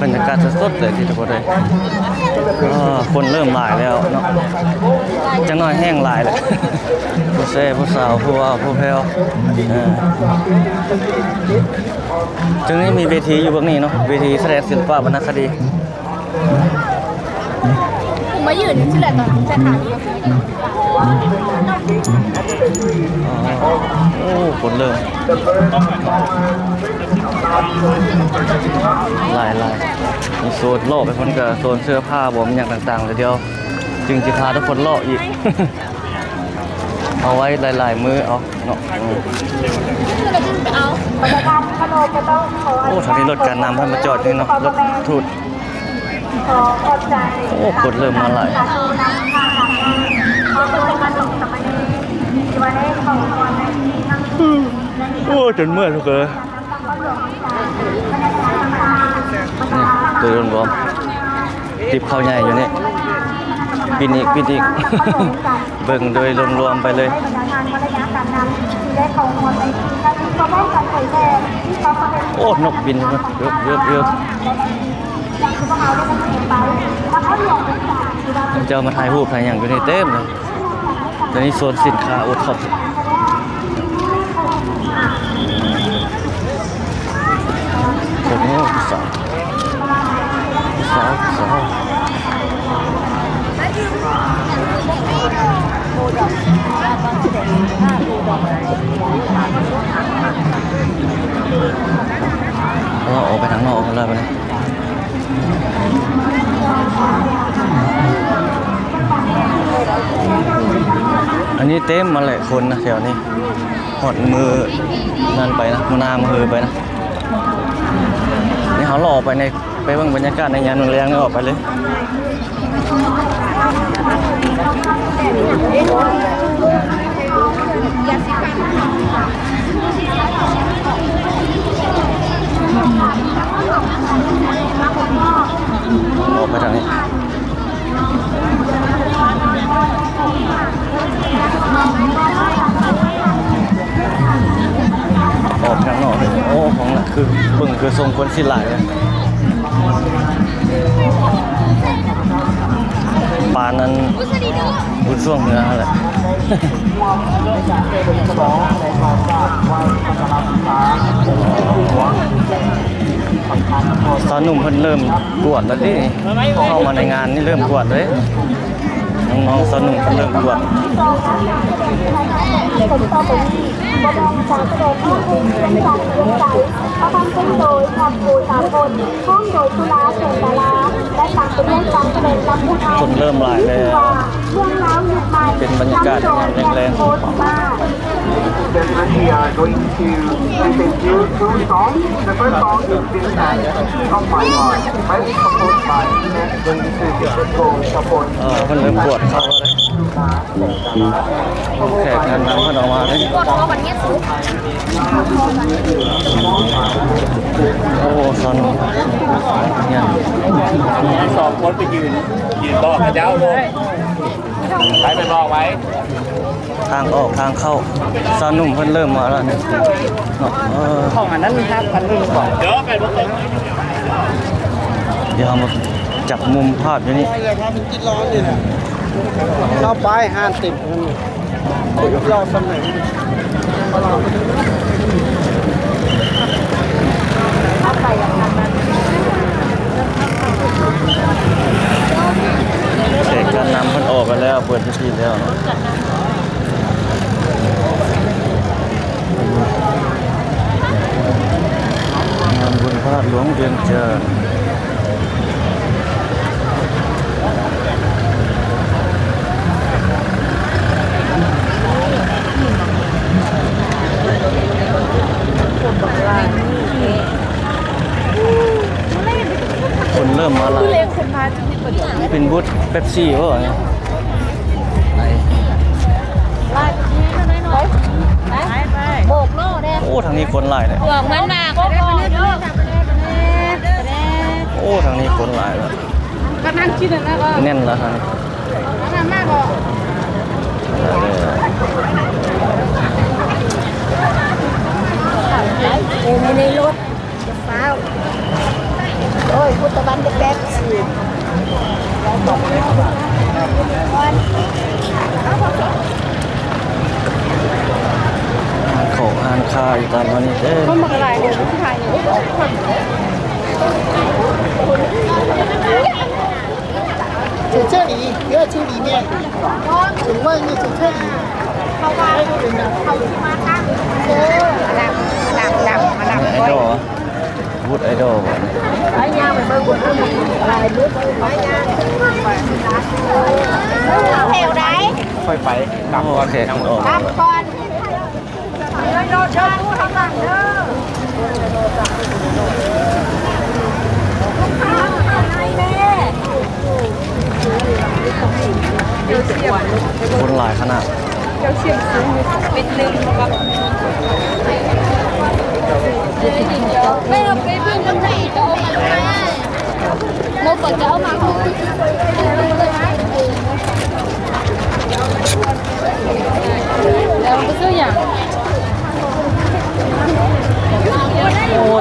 ບັນຍາກາດສົດໆເລີຍທີ່ທຸກຄົນເອີຍ. ເອີ ຄົນເລີ່ມຫຼາຍແລ້ວເນາະ, ຈັກໜ້ອຍແຮ່ງຫຼາຍແຫຼະ. ຜູ້ແຊ ຜູ້ສາວ ຜູ້ເວົ້າ ຜູ້ແຜ່ວ. ເອີ ຈັ່ງນີ້ມີເວທີຢູ່ເບື້ອງນີ້ເນາະ, ເວທີສະແດງສິລະປະວັນນະຄະດີ. ມາຢືນຢູ່ຊີ້ແຫຼະ ຕອນແຕ່ຖາມຢູ່. ໂອ້ ຄົນເລີ່ມຫຼາຍໆ. ມີໂຊນເລາະໄປພຸ້ນ ກະໂຊນເສື້ອຜ້າບໍ ມີຫຍັງຕ່າງໆ ແລ້ວດຽວຈຶ່ງຊິພາທຸກຄົນເລາະອີກ. ເອົາໄວ້ຫຼາຍໆມື້ເອົາເນາະ. ອືມ ໂອ້ ທາງນີ້ລົດການນຳເພິ່ນມາຈອດນີ້ເນາະ, ລົດທູດ. ໂອ້ ຄົນເລີ່ມມາຫຼາຍ. ໂອ້ ຈົນເມື່ອຍທຸກເອີຍ. ນີ້ ໂດຍລວມໆ ຕິບເຂົ້າໃຫຍ່ຢູ່ນີ້ ປິ່ນອີກ ປິ່ນອີກ ເບິ່ງໂດຍລວມໆໄປເລີຍ. ໂອ້ ນົກບິນຢູ່ພຸ້ນ ເອີບໆໆ. ເຂົາເຈົ້າມາຖ່າຍຮູບຖ່າຍຫຍັງຢູ່ນີ້ເຕັມເລີຍ. ຕົວນີ້ໂຊນສິນຄ້າໂອທັອບ. ໂອ້ໂຫ ຜູ້ສາວ ຜູ້ສາວ ຜູ້ສາວ. ເອີ ອອກໄປທາງນອກພຸ້ນແລ້ວບັດນີ້. ອັນນີ້ເຕັມມາແຫຼະຄົນນະແຖວນີ້. ຮອດມື້ນັ້ນໄປນະ ມື້ໜ້າມື້ຮືໄປນະ. ນີ້ເຮົາເລາະອອກໄປໃນ ໄປເບິ່ງບັນຍາກາດໃນຍາມແລງໆ ນີ້ ອອກໄປເລີຍ. ອອກໄປທາງນີ້ ອອກທາງນອກເລີຍ. ໂອ້ ຂອງ ຄືເບິ່ງຄືຊົງຄົນຊິຫຼາຍເລີຍ ປານນັ້ນ ບຸນຊ່ວງເຮືອຫັ້ນແຫຼະ. ສາວໜຸ່ມເພິ່ນເລີ່ມກວດແລ້ວຕິ ເຂົ້າມາໃນງານນີ້ເລີ່ມກວດເລີຍ. ນ້ອງໆ ສາວໜຸ່ມເລີ່ມກວດ. ຄົນເລີ່ມຫຼາຍແລ້ວ ເປັນບັນຍາກາດຍາມແລງໆ. Then we are going to present you two songs. The first song is Vincent of My Heart, best composed by Ines Gold Support. ເອີ ເພິ່ນເລີ່ມກວດເຂົ້າແລ້ວເດ້ ແຂກງານນຳເພິ່ນອອກມາເດ້. ໂອ້ ສອນ ສອນຮຽນ ສອງຄົນໄປຢືນ ຢືນບອກເຂົາເຈົ້າໂລດ ໃຜໄປບອກໄວ້. ທາງອອກທາງເຂົ້າ ສາວໜຸ່ມເພິ່ນເລີ່ມມາແລ້ວນີ້ເນາະ. ເອີ ຂອງອັນນັ້ນມີຫ້າພັນໜຶ່ງບາດ. ດຽວເຮົາມາຈັບມຸມພາບຢູ່ນີ້. ເຂົ້າໄປ ຮ້ານເຕັມ. ແຂກຈາກນຳເພິ່ນອອກໄປແລ້ວ ເປີດພິທີແລ້ວເນາະ. ງານບຸນພະທາດຫຼວງວຽງຈັນ. ຄົນເລີ່ມມາຫຼາຍ ເປັນບູດເປັບຊີບໍ່? ໄປ ໂອ້ ທາງນີ້ຄົນຫຼາຍແທ້. ໂອ້ ທາງນີ້ຄົນຫຼາຍແລ້ວ. ແໜ້ນແລ້ວທາງນີ້. ເອີ ແຂກເລີ່ມມາແລ້ວ ເລີ່ມມາແລ້ວ. ໃນລົດ ຟ້າວ ໂອ້ຍ ພຸດຕະວັນ ແປັບຊີ ຂອງຮ້ານຄ້າຢູ່ຕາມນີ້ເດີ ຄົນບັກຫຼາຍເດີ ຜູ້ຊາຍຢູ່ 在这里，不要出里面，从外面走这里。 ไอดอล วุฒิไอดอล ແຖວໃດ ຄ່ອຍໄປ ກັບກ່ອນ ໂອເຄ ກັບກ່ອນ ຄົນຫຼາຍຂະໜາດ ໂອ້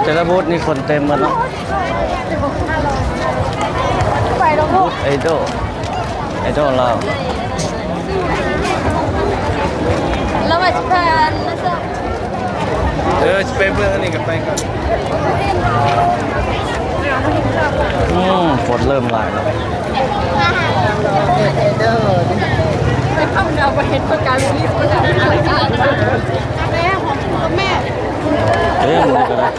ແຕ່ລະບູດນີ້ຄົນເຕັມໝົດເນາະ ໄອດອລ ໄອດອລລາວ ລາວວ່າຊິພາ ເອີ ຊິໄປເບິ່ງອັນນີ້ກໍໄປກ່ອນ ອືມ ຄົນເລີ່ມຫຼາຍແລ້ວ ໄປທຳແນວບໍ່ເຫັນປະການລີບ ເອີ ມື້ນີ້ກໍໄດ້ ອໍ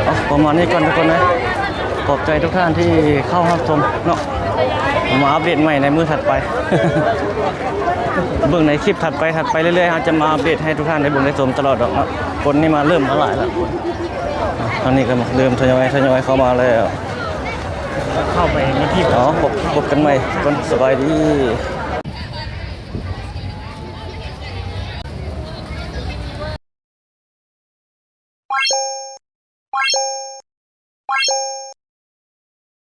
ເອົາ ປະມານນີ້ກ່ອນທຸກຄົນເອີຍ ຂອບໃຈທຸກທ່ານທີ່ເຂົ້າຮັບຊົມເນາະ ມາອັບເດດໃໝ່ໃນມື້ຖັດໄປ ເບິ່ງໃນຄລິບຖັດໄປ ຖັດໄປເລື້ອຍໆ ເຮົາຈະມາອັບເດດໃຫ້ທຸກທ່ານໄດ້ເບິ່ງໄດ້ຊົມຕະຫຼອດດອກເນາະ ຄົນນີ້ມາເລີ່ມມາຫຼາຍແລ້ວ ຕອນນີ້ກໍເລີ່ມທະຍອຍ ທະຍອຍເຂົ້າມາແລ້ວ ເຂົ້າໄປໃນທີ່ ເອົາ ພົບ ພົບກັນໃໝ່ກ່ອນ ສະບາຍດີ.